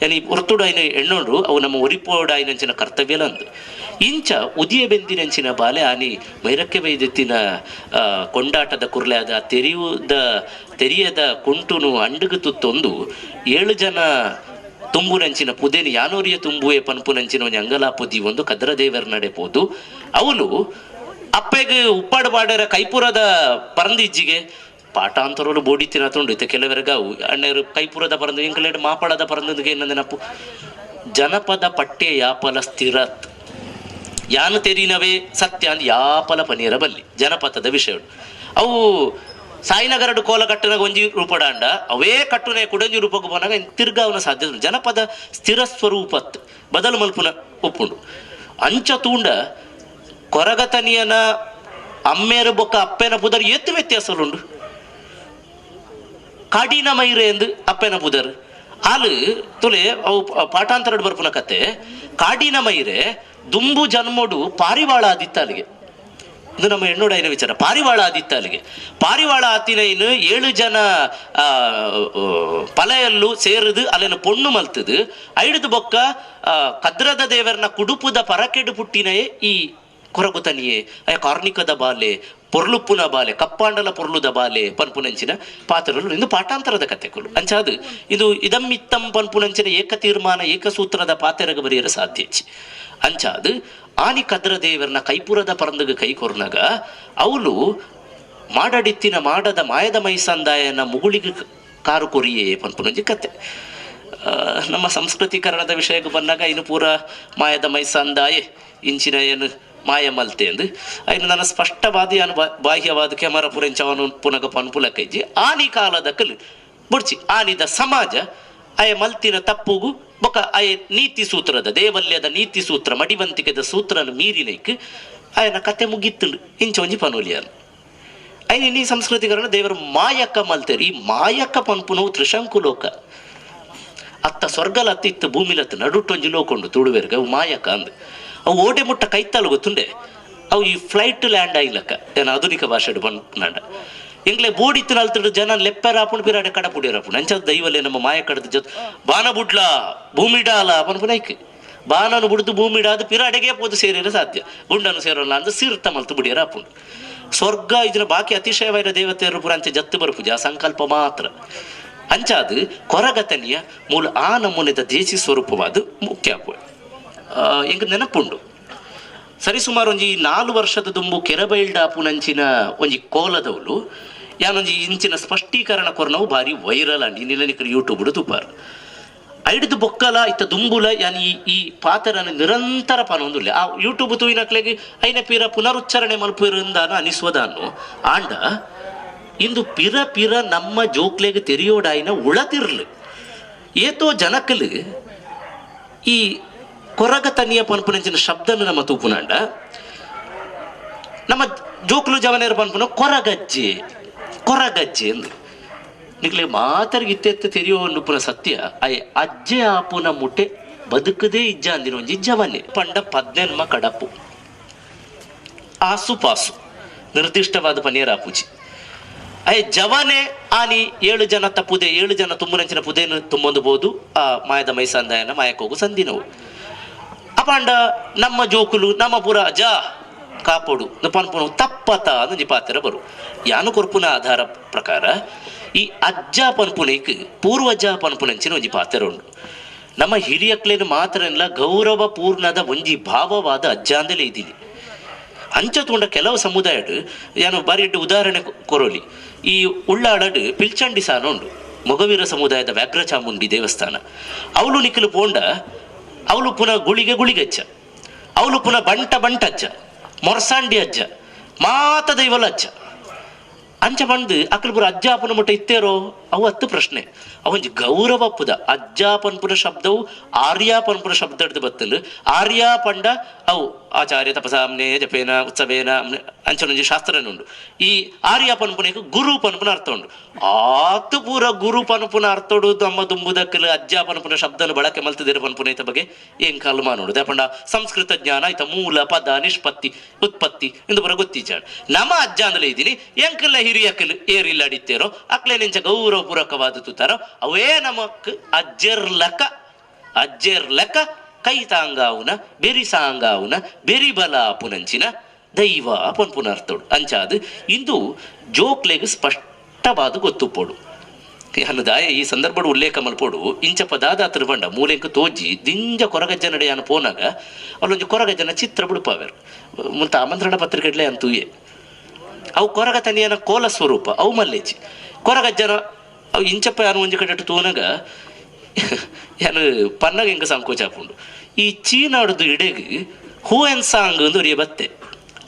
ಯಾನಿ ಒರ್ತುಡು ಐನ ಎಣ್ಣೋಡು ಅವು ನಮ್ಮ ಒರಿಪೋಡು ಐನಂಚಿನ ಕರ್ತವ್ಯಲ ಅಂದು. ಇಂಚ ಉದಿಯ ಬೆಂದಿನಂಚಿನ ಬಾಲೆ ಆನಿ ಮೈರಕ್ಕೆ ಬೈದೆತ್ತಿನ ಕೊಂಡಾಟದ ಕುರ್ಲೆ ಆದ ತೆರಿಯದ ಕುಂಟುನು ಅಂಡುಗು ತುತ್ತೊಂದು 7 ಜನ ತುಂಬುನಂಚಿನ ಪುದೇನು ಯಾನೋರಿಯ ತುಂಬುವೆ ಪನ್ಪುನಂಚಿನ ಒಂಜಿ ಅಂಗಲಾಪುದಿ ಒಂದು ಕದ್ರದೇವರ ನಡೆ ಪೋದು ಅವನು ಅಪ್ಪೆಗೆ ಉಪ್ಪಾಡು ಪಾಡರ ಕೈಪುರದ ಪರಂದಿಜ್ಜಿಗೆ ಪಾಠಾಂತರಲು ಬೋಡಿ ತಿನ್ನತುಂಡು. ಇತ್ತೆ ಕೆಲವರೆಗ ಅಣ್ಣರು ಕೈಪುರದ ಪರಂದು ಎಂಕಲೇಡು ಮಾಪಾಡದ ಪರಂದಿಗೆ ಏನಂದನಪ್ಪು ಜನಪದ ಪಠ್ಯ ಯಾಪಲ ಸ್ಥಿರತ್ ಯಾನು ತೆರಿನವೇ ಸತ್ಯ ಅಂದ್ ಯಾಪಲ ಪನೀರ ಬಲ್ಲಿ ಜನಪದದ ವಿಷಯಗಳು. ಅವು ಸಾಯಿನಗರಡು ಕೋಲ ಕಟ್ಟುನಾಗ ಒಂಜಿ ರೂಪಡಾಂಡ ಅವೇ ಕಟ್ಟುನೆ ಕುಡಂಜಿ ರೂಪಕ್ಕೆ ಪೋನಾಗ ತಿರ್ಗಾವನ ಸಾಧ್ಯತೆ. ಜನಪದ ಸ್ಥಿರ ಸ್ವರೂಪತ್ ಬದಲು ಮಲ್ಪುನ ಒಪ್ಪುಂಡು. ಅಂಚ ತೂಂಡ ಕೊರಗತನಿಯನ ಅಮ್ಮೇರು ಬೊಕ್ಕ ಅಪ್ಪೆನ ಪುದರ್ ಎತ್ತು ವ್ಯತ್ಯಾಸಲುಂಡು. ಕಾಡಿನ ಮೈರೆ ಎಂದು ಅಪ್ಪೆನ ಪುದರ್ ಆಲು ತುಲೆ ಅವು ಪಾಠಾಂತರಡು ಬರ್ಪುನ ಕತೆ. ಕಾಡಿನ ಮೈರೆ ದುಂಬು ಜನ್ಮೋಡು ಪಾರಿವಾಳ ಆದಿತ್ತ ಅಲ್ಲಿಗೆ. ಇದು ನಮ್ಮ ಹೆಣ್ಣೋಡೈನ ವಿಚಾರ. ಪಾರಿವಾಳ ಆದಿತ್ತ ಅಲ್ಲಿಗೆ. ಪಾರಿವಾಳ ಆತಿನ ಇನ್ನು 7 ಜನ ಪಲೆಯಲ್ಲೂ ಸೇರಿದು ಅಲ್ಲಿನ ಪೊಣ್ಣು ಮಲ್ತದು ಐಡ್ದು ಬೊಕ್ಕ ಕದ್ರದ ದೇವರನ ಕುಡುಪುದ ಪರಕೆಡು ಪುಟ್ಟಿನಯೇ ಈ ಕೊರಗುತನಿಯೇ ಅಯ ಕಾರ್ಣಿಕದ ಬಾಲೆ ಪೊರ್ಲುಪ್ಪುನ ಬಾಲೆ ಕಪ್ಪಾಂಡಲ ಪೊರ್ಲುದ ಬಾಲೆ ಪನ್ಪುನಂಚಿನ ಪಾತ್ರಗಳು ಇಂದು ಪಾಠಾಂತರದ ಕತೆಗಳು. ಅಂಚಾದು ಇದು ಇದಮ್ಮಿತ್ತಂ ಪನ್ಪುನಂಚಿನ ಏಕ ತೀರ್ಮಾನ ಏಕಸೂತ್ರದ ಪಾತ್ರಗ ಬರೆಯಲು ಸಾಧ್ಯ. ಅಂಚಾದು ಆನಿ ಕದ್ರ ದೇವರನ ಕೈಪುರದ ಪರಂದಗ ಕೈ ಕೊರ್ನಾಗ ಅವಳು ಮಾಡಡಿತ್ತಿನ ಮಾಡದ ಮಾಯದ ಮೈಸಂದಾಯನ ಮುಗುಳಿಗೆ ಕಾರು ಕೊರಿಯೇ ಪನ್ಪುನಂಚಿ ಕತೆ. ನಮ್ಮ ಸಂಸ್ಕೃತೀಕರಣದ ವಿಷಯಕ್ಕೆ ಬಂದಾಗ ಇನ್ನು ಪೂರ ಮಾಯದ ಮೈಸಂದಾಯೆ ಇಂಚಿನ ಏನು ಮಾಯ ಮಲ್ತೆ ಎಂದು ಐನು ನನ್ನ ಸ್ಪಷ್ಟವಾದ ಏನು ಬಾಹ್ಯವಾದ ಕ್ಯಾಮರಾ ಪುರೆಂಚವನು ಪುನಗ ಪನ್ಪುಲಕೈಜಿ ಆನಿ ಕಾಲದ ಕಲು ಬುಡ್ಚಿ ಆನಿದ ಸಮಾಜ ಅಯ ಮಲ್ತಿನ ತಪ್ಪುಗು ಬೊಕ ಅಯ ನೀತಿ ಸೂತ್ರದ ದೇವಲ್ಯದ ನೀತಿ ಸೂತ್ರ ಮಡಿವಂತಿಕೆದ ಸೂತ್ರನ ಮೀರಿನೈಕ್ ಆಯನ ಕತೆ ಮುಗಿತ್ತುಂಡು ಇಂಚ ಒಂಜಿ ಪನೋಲಿಯಾನು. ಐನ ನೀ ಸಂಸ್ಕೃತಿಕರಣ ದೇವರು ಮಾಯಕ ಮಲ್ತೇರಿ. ಈ ಮಾಯಕ ಪನ್ಪುನವು ತ್ರಿಶಂಕು ಲೋಕ ಅತ್ತ ಸ್ವರ್ಗಲತ್ತಿತ್ತು ಭೂಮಿಲತ್ತು ನಡುಟೊಂಜಿ ಲೋಕೊಂಡು ತುಳುವೆರ್ಗ ಅವು ಮಾಯಕ ಅಂದ್. ಅವು ಓಡೆ ಮುಟ್ಟ ಕೈತಾಲು ಗೊತ್ತುಂಡೆ ಅವು ಈ ಫ್ಲೈಟ್ ಲ್ಯಾಂಡ್ ಆಯ್ಲಕ್ಕ ಏನು ಆಧುನಿಕ ಭಾಷೆ ಬಂಡ ಎಂಗ್ಲೆ ಬೋಡಿತ್ತು ನಲ್ತಡು ಜನ ಲೆಪ್ಪೆರ ಆಪುಂಡು ಪಿರಾಡೆ ಕಡ ಪುಡಿಯರಪುಂಡು. ಅಂಚ ದೈವಲೆ ನಮ್ಮ ಮಾಯ ಕಡದ ಜೊತೆ ಬಾನ ಬುಡ್ಲ ಭೂಮಿಡಾಲ ಪನ್ಪುನೈಕ್ ಬಾನನು ಬುಡ್ದು ಭೂಮಿಡಾದ ಪಿರಾಡೆಗೆ ಪೋದು ಸೇರಿರ ಸಾಧ್ಯ ಗುಂಡನ್ನು ಸೇರೋಲ್ಲ ಅಂದ್ ಸಿರ್ತ ಮಲ್ತು ಬುಡಿಯರ ಆಪುಂಡು. ಸ್ವರ್ಗ ಇದನ್ನ ಬಾಕಿ ಅತಿಶಯವಾದ ದೇವತೆಯರು ಪುರ ಅಂಚೆ ಜತ್ತು ಬರಪುಜ ಆ ಸಂಕಲ್ಪ ಮಾತ್ರ. ಅಂಚಾದು ಕೊರಗತನಿಯ ಮೂಲ ಆ ನಮೂನೆದ ದೇಸಿ ಸ್ವರೂಪವಾದ ಮುಖ್ಯ ಎಂಕ್ ನೆನಪುಂಡು. ಸರಿಸುಮಾರು ಒಂಜಿ 4 ವರ್ಷದ ದುಂಬು ಕೆರಬೈಲ್ಡಾಪುನಂಚಿನ ಒಂಜಿ ಕೋಲದವಳು ಯಾನೊಂಜಿ ಇಂಚಿನ ಸ್ಪಷ್ಟೀಕರಣ ಕೊರ್ನವು ಭಾರಿ ವೈರಲ್ ಅಂಡಿ ನಿಲನಿಕರು ಯೂಟ್ಯೂಬ್ ತುಪಾರ್ ಐಡ್ದು ಬೊಕ್ಕಲ ಇತ್ತ ದುಂಬುಲ ಯಾನ್ ಈ ಪಾತ್ರನ ನಿರಂತರ ಪನೊಂದುಲ್ಲೆ ಆ ಯೂಟ್ಯೂಬ್ ತೂಯಿನಕ್ಲೆಗ್ ಐನ ಪಿರ ಪುನರುಚ್ಚಾರಣೆ ಮಲ್ಪುರಂದಾನ ಅನಿಸುವದಾನು. ಆಂಡ ಇಂದು ಪಿರ ಪಿರ ನಮ್ಮ ಜೋಕ್ಲೆಗ್ ತೆರಿಯೋಡಾಯಿನ ಉಳತಿರ್ಲು ಏತೋ ಜನಕ್ಕಲು ಈ ಕೊರಗತನಿಯ ಪನ್ಪುನಂಚಿನ ಶಬ್ದನು ನಮ್ಮ ತೂಪುನಾಂಡ ನಮ್ಮ ಜೋಕ್ಲು ಜವನೇರು ಪನ್ಪುನ ಕೊರಗಜ್ಜೆ ಕೊರಗಜ್ಜೆ ಎಂದು ನಿಕ್ಲೆ ಮಾತರಿಗೆ ಇತ್ತೆತ್ತ ತೆರಿಯೋ ನುಪ್ಪುನ ಸತ್ಯ ಅಯ್ಯ ಅಜ್ಜೆ ಆಪುನ ಮುಟ್ಟೆ ಬದುಕದೇ ಇಜ್ಜ ಅಂದಿನ ಒಂಜಿ ಜವನೆ ಪಂಡ ಪದ್ನೆನ್ಮ ಕಡಪು ಆಸು ಪಾಸು ನಿರ್ದಿಷ್ಟವಾದ ಪನೀರ್ ಆಪುಜಿ ಅಯ್ಯ ಜವನೆ ಆನಿ 7 ಜನ ತಪ್ಪುದೆ 7 ಜನ ತುಂಬುನಂಚಿನ ಪುದೇನು ತುಂಬೊಂದು ಬೋದು ಆ ಮಾಯದ ಮೈಸಂದಾಯನ ಮಾಯಕೋಗು ಸಂದಿನವು. ಅಪಾಂಡ ನಮ್ಮ ಜೋಕುಲು ನಮ್ಮ ಪುರ ಅಜ ಕಾಪೋಡು ಪನ್ಪುನು ತಪ್ಪತ ಅಂದು ಪಾತ್ರ ಬರು ಯಾನು ಕೊರ್ಪುನ ಆಧಾರ ಪ್ರಕಾರ ಈ ಅಜ್ಜ ಪನ್ಪುನೈಕ್ ಪೂರ್ವಜ ಪನ್ಪುನಂಚಿನ ಒಂಜಿ ಪಾತ್ರ ಉಂಡು. ನಮ್ಮ ಹಿರಿಯಕ್ಲೇನು ಮಾತ್ರ ಇಲ್ಲ ಗೌರವ ಪೂರ್ಣದ ಒಂಜಿ ಭಾವವಾದ ಅಜ್ಜ ಅಂದಲೇ ಇದ್ದೀನಿ. ಅಂಚ ತೂಂಡ ಕೆಲವು ಸಮುದಾಯಡು ಯಾನು ಬಾರಿ ಉದಾಹರಣೆ ಕೊರೋಲಿ. ಈ ಉಳ್ಳಾಡಡು ಪಿಲ್ಚಂಡಿ ಸಾನ ಉಂಡು ಮೊಗವೀರ ಸಮುದಾಯದ ವ್ಯಾಘ್ರ ಚಾಮುಂಡಿ ದೇವಸ್ಥಾನ. ಅವಳು ನಿಖಲು ಪೋಂಡ ಅವಳು ಪುನಃ ಗುಳಿಗೆ ಗುಳಿಗಜ್ಜ, ಅವಳು ಪುನಃ ಬಂಟ ಬಂಟಜ್ಜ, ಮೊರಸಾಂಡಿ ಅಜ್ಜ, ಮಾತ ದೈವಲ ಅಜ್ಜ. ಅಂಚ ಬಂದು ಅಕಲ್ ಪುರ ಅಜ್ಜ ಅಪ್ಪನ ಮುಟ್ಟ ಇತ್ತೇರೋ ಅವು ಹತ್ತು ಪ್ರಶ್ನೆ. ಅವೊಂಜಿ ಗೌರವ ಪುದ ಅಜ್ಜ ಪನ್ಪುನ ಶಬ್ದವು ಆರ್ಯ ಪನ್ಪುನ ಶಬ್ದ ಹಿಡ್ದು ಬತ್ತಂಡು. ಆರ್ಯ ಪಂಡ ಅವು ಆಚಾರ್ಯ ತಪಸಾಮ್ನೆ ಜಪೇನ ಉತ್ಸವೇನ ಅಂಚನೊಂಜಿ ಶಾಸ್ತ್ರನುಂಡು. ಈ ಆರ್ಯ ಪನ್ಪುನಕ್ಕೆ ಗುರು ಪನ್ಪುನ ಅರ್ಥ ಉಂಡು. ಆತು ಪೂರ ಗುರು ಪನ್ಪುನ ಅರ್ಥೋಡು ನಮ್ಮ ದುಂಬುದಕ್ಕಲು ಅಜ್ಜ ಪನ್ಪುನ ಶಬ್ದನ ಬಳಕೆ ಮಲ್ತದಿರ ಪನ್ಪುನ ಈತ ಬಗ್ಗೆ ಏನ್ ಕಲ್ಮಾನೋಡು. ಪಂಡ ಸಂಸ್ಕೃತ ಜ್ಞಾನ ಈತ ಮೂಲ ಪದ ನಿಷ್ಪತ್ತಿ ಉತ್ಪತ್ತಿ ಎಂದು ಬರ ಗೊತ್ತಿಜ್ಜಾಣ. ನಮ್ಮ ಅಜ್ಜ ಅಂದ್ರೆ ಇದ್ದೀನಿ ಎಂಕಲ್ಲ ಹಿರಿಯಕ್ಕಲು ಏರಿಲ್ಲ ಅಡಿತೇರೋ ಅಕ್ಲೆ ನಿಂಚ ಗೌರವಪೂರ್ವಕವಾದ ತೂತಾರೋ ಅವೇ ನಮಕ್ ಅಜ್ಜರ್ಲಕ ಅಜ್ಜರ್ಲಕ ಕೈ ತಾಂಗಾವುನ ಬೆರಿ ಸಾಂಗಾವುನ ಬೆರಿ ಬಲ ಪುನಂಚಿನ ದೈವ ಪನ್ಪುನ ಅರ್ಥೋಡು. ಅಂಚಾದು ಇಂದು ಜೋಕ್ಲೆಗ್ ಸ್ಪಷ್ಟವಾದ ಗೊತ್ತುಪೋಡು. ದಾಯ ಈ ಸಂದರ್ಭಡು ಉಲ್ಲೇಖ ಮಲ್ಪೋಡು. ಇಂಚ ಪದಾದ ತಿರುಪಂಡ ಮೂಲೆಂಕು ತೋಜಿ ದಿಂಜ ಕೊರಗಜ್ಜನಡೆ ಯಾನು ಪೋನಾಗ ಅಲ್ಲೊಂಜಿ ಕೊರಗಜ್ಜನ ಚಿತ್ರ ಬಿಡುಪಾವೆರು ಮುಂತ ಆಮಂತ್ರಣ ಪತ್ರಿಕೆಡ್ಲೆ ಅಂತೂಯೆ. ಅವು ಕೊರಗ ತನಿಯನ ಕೋಲ ಸ್ವರೂಪ ಅವು ಮಲ್ಲೇಚಿ ಕೊರಗಜ್ಜನ ಅವು ಇಂಚಪ್ಪ ಯಾನು ಒಂಜಿ ಕಡೆ ತೂನಾಗ ಯಾನು ಪನ್ನಾಗ ಎಂಕ ಸಂಕೋಚ ಆಪುಂಡು. ಈ ಚೀನಾಡುದು ಇಡೆಗ್ ಹೂ ಎನ್ ಸಾಂಗ್ ಅಂದು ಒರಿಯ ಬತ್ತೆ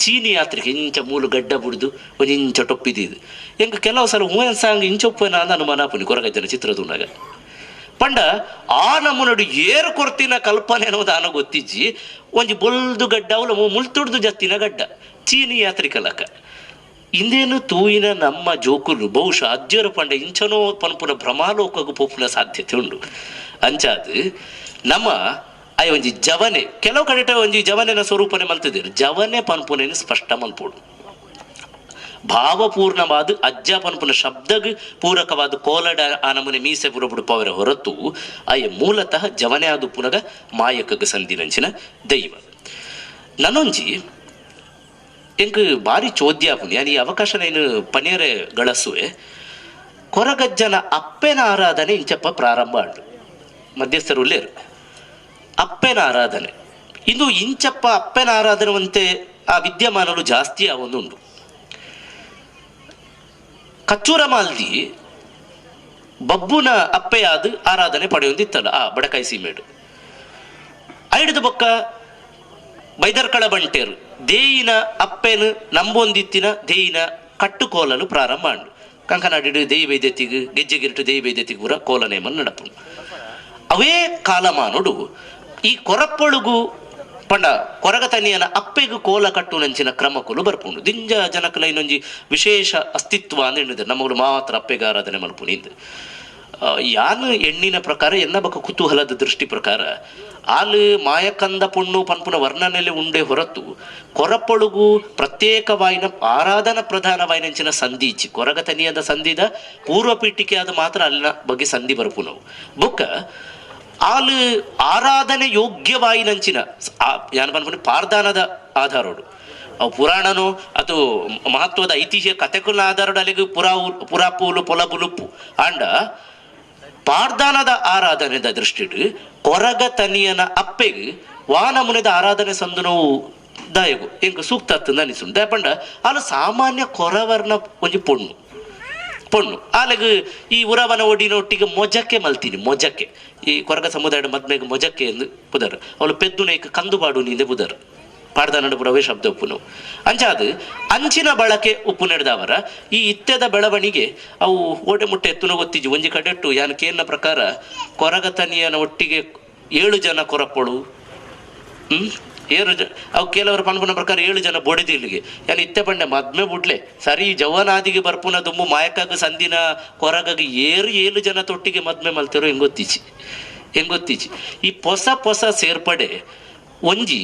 ಚೀನಿ ಯಾತ್ರೆಗೆ ಇಂಚ ಮೂಲು ಗಡ್ಡ ಬುಡ್ದು ಒಂಜಿ ಇಂಚ ಟೊಪ್ಪಿದ್ದು ಎಂಕ ಕೆಲವು ಸಲ ಹೂ ಎನ್ ಸಾಂಗ್ ಇಂಚೊಪ್ಪನ ಅಂದ ಅನುಮಾನ ಆಪುನಿ ಕೊರಗಜ್ಜನ ಚಿತ್ರ ತೂನಾಗ. ಪಂಡ ಆ ನಮ್ಮನಡು ಏರು ಕೊರ್ತಿನ ಕಲ್ಪನೆ ಅನ್ನೋದು ಆನ ಗೊತ್ತಿಜ್ಜಿ. ಒಂಜಿ ಬೊಲ್ದು ಗಡ್ಡ ಅವಳು ಮುಳ್ತುಡ್ದು ಜತ್ತಿನ ಗಡ್ಡ ಚೀನಿ ಯಾತ್ರಿಕಲಕ. ಇಂದೇನು ತೂಯಿನ ನಮ್ಮ ಜೋಕುಲು ಬಹುಶಃ ಅಜ್ಜರು ಪಂಡ ಇಂಚನೋ ಪನ್ಪುನ ಭ್ರಮಾಲೋಕಗೂ ಪೋಪುನ ಸಾಧ್ಯತೆ ಉಂಡು. ಅಂಚಾದು ನಮ್ಮ ಅಯ್ಯ ಒಂಜಿ ಜವನೆ ಕೆಲವು ಕಡೆಟ ಒಂಜಿ ಜವನೆನ ಸ್ವರೂಪನೆ ಮಲ್ತಿದ್ದೀರು. ಜವನೆ ಪನ್ಪುನೇನು ಸ್ಪಷ್ಟ ಮಲ್ಪೋಡು. ಭಾವಪೂರ್ಣವಾದ ಅಜ್ಜ ಪನ್ಪುನ ಶಬ್ದಗ್ ಪೂರಕವಾದ ಕೋಲಡ ಆ ನಮೂನೆ ಮೀಸೆ ಪುರ ಬಿಡುಪವರ ಹೊರತು ಅಯ್ಯ ಮೂಲತಃ ಜವನೆ ಆದ ಪುನಗ ಮಾಯಕಗ ಸಂದಿನಂಚಿನ ದೈವ. ನನೊಂಜಿ ಎಂಕ್ ಭಾರಿ ಚೋದ್ಯಾಪುನಿ ಯಾನ್ ಈ ಅವಕಾಶ నేను ಪನೇರೆ ಗಳಸುವೆ. ಕೊರಗಜ್ಜನ ಅಪ್ಪೆನ ಆರಾಧನೆ ಇಂಚಪ್ಪ ಪ್ರಾರಂಭ ಆಂಡು. ಮಧ್ಯಸ್ಥರು ಉಲ್ಲೇರು ಅಪ್ಪೆನ ಆರಾಧನೆ ಇಂದು ಇಂಚಪ್ಪ ಅಪ್ಪೆನ ಆರಾಧನೆ ಆ ವಿದ್ಯಮಾನಲು ಜಾಸ್ತಿ ಆವೊಂದುಂಡು. ಕಚ್ಚೂರ ಮಾಲ್ದಿ ಬಬ್ಬುನ ಅಪ್ಪೆಯಾದ ಆರಾಧನೆ ಪಡೆಯೊಂದಿತ್ತಲ್ಲ ಆ ಬಡಕಾಯಿ ಸೀಮೇಡು. ಐಡ್ದು ಬೊಕ್ಕ ಬೈದರ್ಕಳ ಬಂಟೇರು ದೇಯಿನ ಅಪ್ಪೆನು ನಂಬೊಂದಿತ್ತಿನ ದೇಯಿನ ಕಟ್ಟುಕೋಲಲು ಪ್ರಾರಂಭ ಆಂಡು. ಕಂಕನಾಡಿಡು ದೇಯಿ ಬೈದೆತ್ತಿಗೆ ಗೆಜ್ಜೆಗಿರಿಟು ದೇಯಿ ಬೈದೆತ್ತಿಗೆ ಪೂರ ಕೋಲ ನೇಮನ್ ನಡಪುಂಡು. ಅವೇ ಕಾಲಮಾನೋಡು ಈ ಕೊರಪ್ಪೊಳುಗು ಪಂಡ ಕೊರಗತನಿಯನ ಅಪ್ಪೆಗು ಕೋಲ ಕಟ್ಟು ನಂಚಿನ ಕ್ರಮಕ್ಕಲು ಬರ್ಪುಂಡು. ದಿಂಜ ಜನಕಲ ಇನ್ನೊಂಜಿ ವಿಶೇಷ ಅಸ್ತಿತ್ವ ಅಂದ್ ಎಣ್ಣಿದೆ ನಮ್ಮಗಳು ಮಾತ್ರ ಅಪ್ಪೆಗೆ ಆರಾಧನೆ ಮಲ್ಪುನಿಂದು. ಯಾನು ಎಣ್ಣಿನ ಪ್ರಕಾರ ಎನ್ನ ಬಕ ಕುತೂಹಲದ ದೃಷ್ಟಿ ಪ್ರಕಾರ ಆಲು ಮಾಯಕಂದ ಪೊಣ್ಣು ಪನ್ಪುನ ವರ್ಣನೆಲೆ ಉಂಡೆ ಹೊರತು ಕೊರಪೊಳುಗು ಪ್ರತ್ಯೇಕವಾಯಿನ ಆರಾಧನಾ ಪ್ರಧಾನವಾಯಿನಂಚಿನ ಸಂಧಿ ಕೊರಗತನಿಯದ ಸಂಧಿದ ಪೂರ್ವ ಪೀಠಿಕೆ ಆದ ಮಾತ್ರ ಅಲ್ಲಿನ ಬಗ್ಗೆ ಸಂಧಿ ಬರ್ಪುನವು. ಬೊಕ್ಕ ಆಲು ಆರಾಧನೆ ಯೋಗ್ಯವಾಯಿನಂಚಿನ ಯಾನು ಪನ್ಪುನಿ ಪಾರ್ದಾನದ ಆಧಾರೋಡು ಅವು ಪುರಾಣನೋ ಅದು ಮಹತ್ವದ ಐತಿಹ್ಯ ಕತೆಕುಲ ಆಧಾರೋಡು ಅಲ್ಲಿಗೆ ಪುರಾಪೂಲು ಪೊಲಬುಲುಪ್ಪು ಆಂಡ ಪಾರ್ದಾನದ ಆರಾಧನೆದ ದೃಷ್ಟಿಡು ಕೊರಗತನಿಯನ ಅಪ್ಪೆಗ್ ವಾನಮುನಿದ ಆರಾಧನೆ ಸಂದು ನೋವು ದಾಯಗು ಎಂಕ್ ಸೂಕ್ತ ಅನಿಸುಂಡು. ದಾಯಪಂಡ ಅಲ್ಲ ಸಾಮಾನ್ಯ ಕೊರವರ್ನ ಒಂಜಿ ಪೊಣ್ಣು ಪೊಣ್ಣು ಆಲೆಗ್ ಈ ಉರವನ ಒಡಿನೊಟ್ಟಿಗೆ ಮೊಜಕ್ಕೆ ಮಲ್ತೀನಿ ಮೊಜಕ್ಕೆ ಈ ಕೊರಗ ಸಮುದಾಯದ ಮದ್ಮೆಗೆ ಮೊಜಕ್ಕೆ ಎಂದು ಪುದರ್ ಅವಳು ಪೆದ್ದುನೈಕ್ ಕಂದುಬಾಡು ನೀಂದೆ ಪುದರ್ ಪಾಡ್ದನಡು ಪುರವೇ ಶಬ್ದ ಉಪ್ಪುನು ಅಂಚಾದು ಅಂಚಿನ ಬಳಕೆ ಉಪ್ಪು ನಡೆದವರ ಈ ಇತ್ಯದ ಬೆಳವಣಿಗೆ ಅವು ಓಡೆ ಮುಟ್ಟೆ ಎತ್ತುನ ಗೊತ್ತಿಜ್ಜಿ. ಒಂಜಿ ಕಡೆಟ್ಟು ಯಾನ್ ಕೇನ ಪ್ರಕಾರ ಕೊರಗತನಿಯನ ಒಟ್ಟಿಗೆ 7 ಜನ ಕೊರಪೊಳು ಏಳು ಜನ ಅವು ಕೆಲವರು ಪನ್ಪುನ ಪ್ರಕಾರ 7 ಜನ ಬೊಡೆದಿಲ್ಲಿಗೆ ಯಾನ್ ಇತ್ತೆ ಪಂಡೆ ಮದ್ಮೆ ಬುಡ್ಲೆ ಸರಿ ಜವನಾದಿಗೆ ಬರ್ಪುನ ದುಂಬು ಮಾಯಕಾಗ ಸಂದಿನ ಕೊರಗಾಗ 7 ಜನ ತೊಟ್ಟಿಗೆ ಮದ್ಮೆ ಮಲ್ತಿರೋ ಹೆಂಗೊತ್ತಿಚ್ಚಿ ಹೆಂಗೊತ್ತಿಚ್ಚಿ. ಈ ಪೊಸ ಪೊಸ ಸೇರ್ಪಡೆ ಒಂಜಿ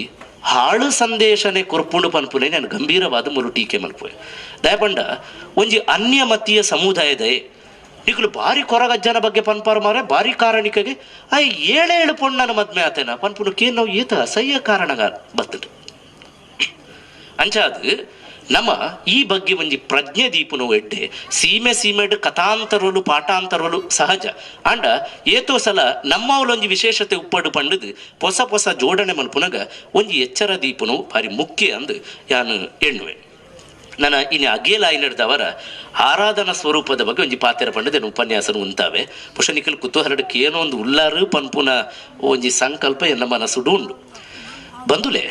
ಹಾಳು ಸಂದೇಶನೆ ಕೊರ್ಪುಂಡು ಪನ್ಪುನೆ ನಾನು ಗಂಭೀರವಾದ ಮುರು ಟೀಕೆ ಮಲ್ಪುವೆ. ದಯಪಂಡ ಒಂಜಿ ಅನ್ಯಮತೀಯ ಸಮುದಾಯದ ಈಗಲೂ ಭಾರಿ ಕೊರಗಜ್ಜನ ಬಗ್ಗೆ ಪನ್ಪಾರು ಮಾರೆ ಭಾರಿ ಕಾರಣಿಕೆಗೆ ಆ 7 ಪೊಣ್ಣನ ಮದ್ಮೆ ಆತೇನ ಪನ್ಪುನು ಕೇನ್ ನಾವು ಈತ ಅಸಹ್ಯ ಕಾರಣಗ ಬರ್ತದೆ. ಅಂಚಾದು ನಮ್ಮ ಈ ಬಗ್ಗೆ ಒಂಜಿ ಪ್ರಜ್ಞೆ ದೀಪುನು ಎಡ್ಡೆ ಸೀಮೆ ಸೀಮೆಡ್ ಕಥಾಂತರಲು ಪಾಠಾಂತರಲು ಸಹಜ ಅಂಡ ಏತೋ ಸಲ ನಮ್ಮವಲೊಂಜಿ ವಿಶೇಷತೆ ಉಪ್ಪಡು ಪಂಡದು ಪೊಸ ಪೊಸ ಜೋಡಣೆ ಮಲ್ಪುನಗ ಒಂಜಿ ಎಚ್ಚರ ದೀಪುನು ಭಾರಿ ಮುಖ್ಯ ಅಂದು ಯಾನು ಎಣ್ಣುವೆ. ನನ್ನ ಇನ್ನು ಅಗೇಲಾಯಿನಡ್ದವರ ಆರಾಧನಾ ಸ್ವರೂಪದ ಬಗ್ಗೆ ಒಂಜಿ ಪಾತೆರ ಪಂಡದೇನು ಉಪನ್ಯಾಸನು ಉಂತಾವೆ ಪುಷನಿಕಲ್ ಕುತೂಹಲಡಕ್ಕೆ ಏನೋ ಒಂದು ಉಲ್ಲಾರು ಪನ್ಪುನ ಒಂಜಿ ಸಂಕಲ್ಪ ಎನ್ನ ಮನಸ್ಸುಡು ಉಂಡು. ಬಂದುಲೆ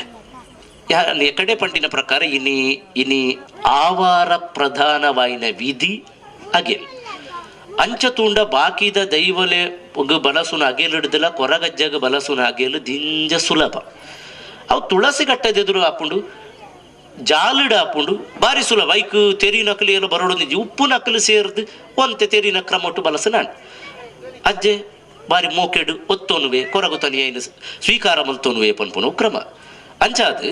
ಎಕಡೆ ಪಂಡಿನ ಪ್ರಕಾರ ಇನಿ ಇನಿ ಆವಾರ ಪ್ರಧಾನವಾಯಿನ ವಿಧಿ ಅಗೇಲ್. ಅಂಚ ತೂಂಡ ಬಾಕಿದ ದೈವಲೆ ಬಲಸುನ ಅಗೇಲಿಡ್ದಲ ಕೊರಗಜ್ಜಗ ಬಲಸುನ ಅಗೇಲು ದಿಂಜ ಸುಲಭ. ಅವು ತುಳಸಿ ಕಟ್ಟದೆದುರು ಆಪುಂಡು, ಜಾಲಿಡ ಆಪುಂಡು, ಬಾರಿ ಸುಲಭ. ಐಕ್ ತೆರಿ ನಕಲಿ ಎಲ್ಲ ಬರೋಡು ಉಪ್ಪು ನಕಲು ಸೇರ್ದು ಒಂತೆ ತೆರಿನ ಕ್ರಮೊಟ್ಟು ಬಲಸುನ ಅಜ್ಜೆ ಬಾರಿ ಮೋಕೆಡು ಒತ್ತೋನುವೆ ಕೊರಗು ತನಿಯೈನ ಸ್ವೀಕಾರ ಮಲ್ತೋನುವೆ ಪನ್ಪುನ ಕ್ರಮ. ಅಂಚಾದ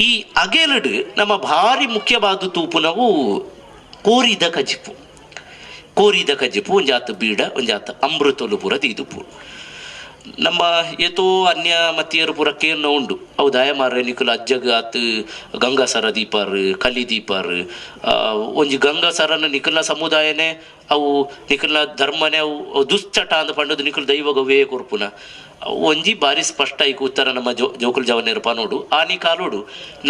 ಈ ಅಗೇಲುಡು ನಮ್ಮ ಭಾರಿ ಮುಖ್ಯವಾದ ತೂಪುನವು ಕೋರಿದ ಕಜಿಪು. ಕೋರಿದ ಕಜಿಪು ಒಂಜಾತ ಬೀಡ ಒಂಜಾತ ಅಮೃತಲು ಪೂರ ದೀದುಪು. ನಮ್ಮ ಏತೋ ಅನ್ಯ ಮತ್ತಿಯರು ಪೂರ ಕೇರ್ನ ಉಂಡು. ಅವು ದಯಮಾರ ನಿಕುಲು ಅಜ್ಜಗ ಆತ್ ಗಂಗಾಸರ ದೀಪಾರು ಕಲಿ ದೀಪಾರು ಒಂಜಿ ಗಂಗಾಸರನ ನಿಕುಲ್ನ ಸಮುದಾಯನೇ ಅವು ನಿಕುಲ್ನ ಧರ್ಮನೇ ಅವು ದುಶ್ಚಟ ಅಂದ ಪಂಡದು ನಿಕುಲು ದೈವಗವೇ ಕೊರ್ಪುನ ಒಂಜಿ ಬಾರಿ ಸ್ಪಷ್ಟ ಐಕ್ ಉತ್ತರ ನಮ್ಮ ಜೋಕುಲ್ ಜವನೇರು ಪನೋಡು. ಆನಿ ಕಾಲೋಡು